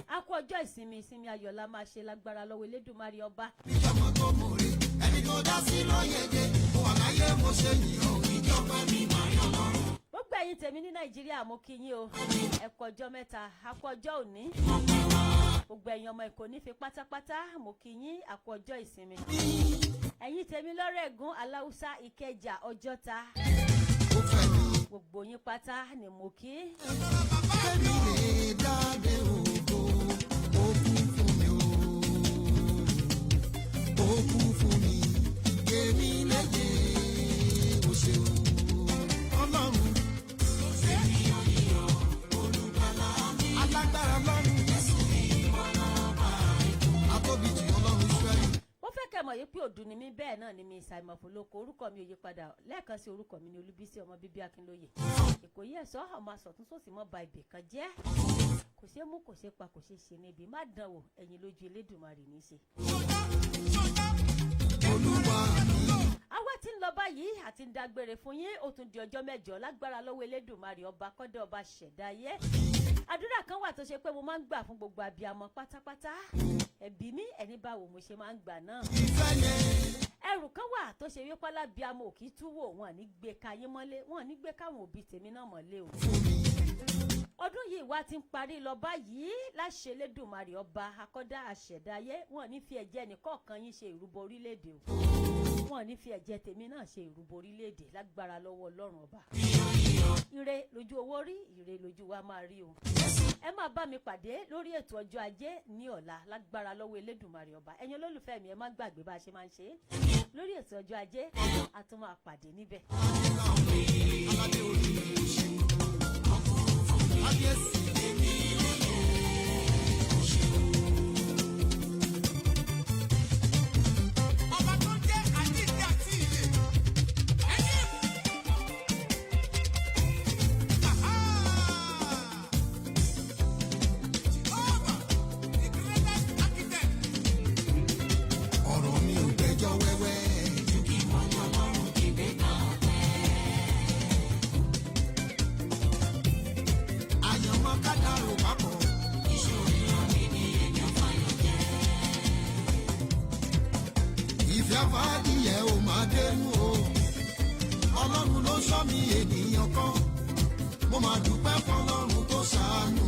A kú ọjọ́ ìsinmi, ìsinmi ayọ̀ la máa ṣe lágbára lọ́wọ́ Elédùmarè Ọba. Ìjọba tó mòre, ẹni tó dá sí lóyege, mo wà láyé, mo ṣe yìí o, ìjọba mi máa yọ lọ́rùn. Gbogbo ẹ̀yin tèmi ní Nàìjíríà, mo kí yín o, ẹ kú ọjọ́ mẹ́ta, a kú ọjọ́ òní. Gbogbo ẹ̀yin ọmọ Èkó nífe pátápátá, mo kí yín, a kú ọjọ́ ìsinmi. Ẹ̀yin tèmi lọ́rẹ̀gùn, Aláùsá, Ìkẹjà, Ọjọ́ta, Ó fẹ́ mi, gbogbo yín pátá ni mo kí. Kémi lè dáde ògo, ó kú fún mi o. Ó kú fún mi, kémi lè yé o ṣeun. Ọlọ́run. Alágbára lọ́run. Atóbi jù, Ọlọ́run Ísírẹ́lì. Mo fẹ́ kẹ́ mọ̀ yìí pé òdù ni mí, bẹ́ẹ̀ náà ni mi ìsàìmọ̀fólókò. Orúkọ mi ò yí padà. Lẹ́ẹ̀kan sí, orúkọ mi ni Olúbísí ọmọ bíbí Akínlóye Ìkòyí ẹ̀sọ́ ọmọ asọ̀tún sòsì mọ́ ba ibì kan jẹ́. Kò ṣeé mú, kò ṣeé pa, kò ṣeé ṣe níbi má dán wò. Ẹ̀yin lójú Elédùmarè ní í ṣe. Olúwa mi. Àwa tí ń lọ báyìí àti ń dágbére fún yín. Ó tún di ọjọ́ mẹ́jọ lágbára lọ́wọ́ Elédùmarè Ọba kọ́dọ̀ ọba ṣẹ̀dá ayé. Àdúrà kan wà tó ṣe pé mo máa ń gbà fún gbogbo abiyamọ pátápátá. Ẹ̀bí mi, ẹni báwo mo ṣe máa ń gbà náà? Ìfẹ́ yẹn. Ẹrù kan wà tó ṣe wípé alábíamọ ò kì í túwò, wọn ní gbé kayín mọ́lé, wọn ní gbé káwọn òbí tèmi náà mọ́lé o. Fún mi. Ọdún yìí wá ti ń parí lọ báyìí, láṣẹ Elédùmarè Ọba akọ́dá àṣẹ̀dáyé, wọn ní fi ẹ̀jẹ̀ nìkọ̀ọ̀kan yín ṣe ìrúbọ orílẹ̀-èdè o. Wọn ní fi ẹ̀jẹ̀ tèmi náà ṣe ìrúbọ orílẹ̀-èdè lágbára lọ́wọ́ Ọlọ́run Ọba. Ire lójú owó rí, ire lójú wa máa rí o. Ẹ máa bá mi pàdé lórí ètò ọjọ́ Ajé ní ọ̀la lágbára lọ́wọ́ Elédùmarè Ọba. Ẹ̀yin olólùfẹ́ mi, ẹ má gbàgbé bá a ṣe máa ń ṣe é lórí ètò ọjọ́ Ajé, a tún máa pàdé níbẹ̀. Aládé orí mi ò ṣeun. Kábíyèsí. Ọba tó jẹ́ àjíǹde àti ìyè. Ẹni. Aha! Jehovah, the greatest architect. Ọ̀rọ̀ mi ò gbẹ́jọ́ wẹ́wẹ́. Ju kí wọ́n ní Ọlọ́run kí gbé ká ọpẹ́. Àyànmọ́ kádàrò papọ̀. Iṣẹ́ òmíràn mi ni èmi ò fàyọ̀ jẹ́. Ìfẹ́ àfàdìyẹ ò máa dénú o. Ọlọ́run ló sọ mi, ènìyàn kan. Mo máa dúpẹ́ fọlọ́run tó ṣàánú.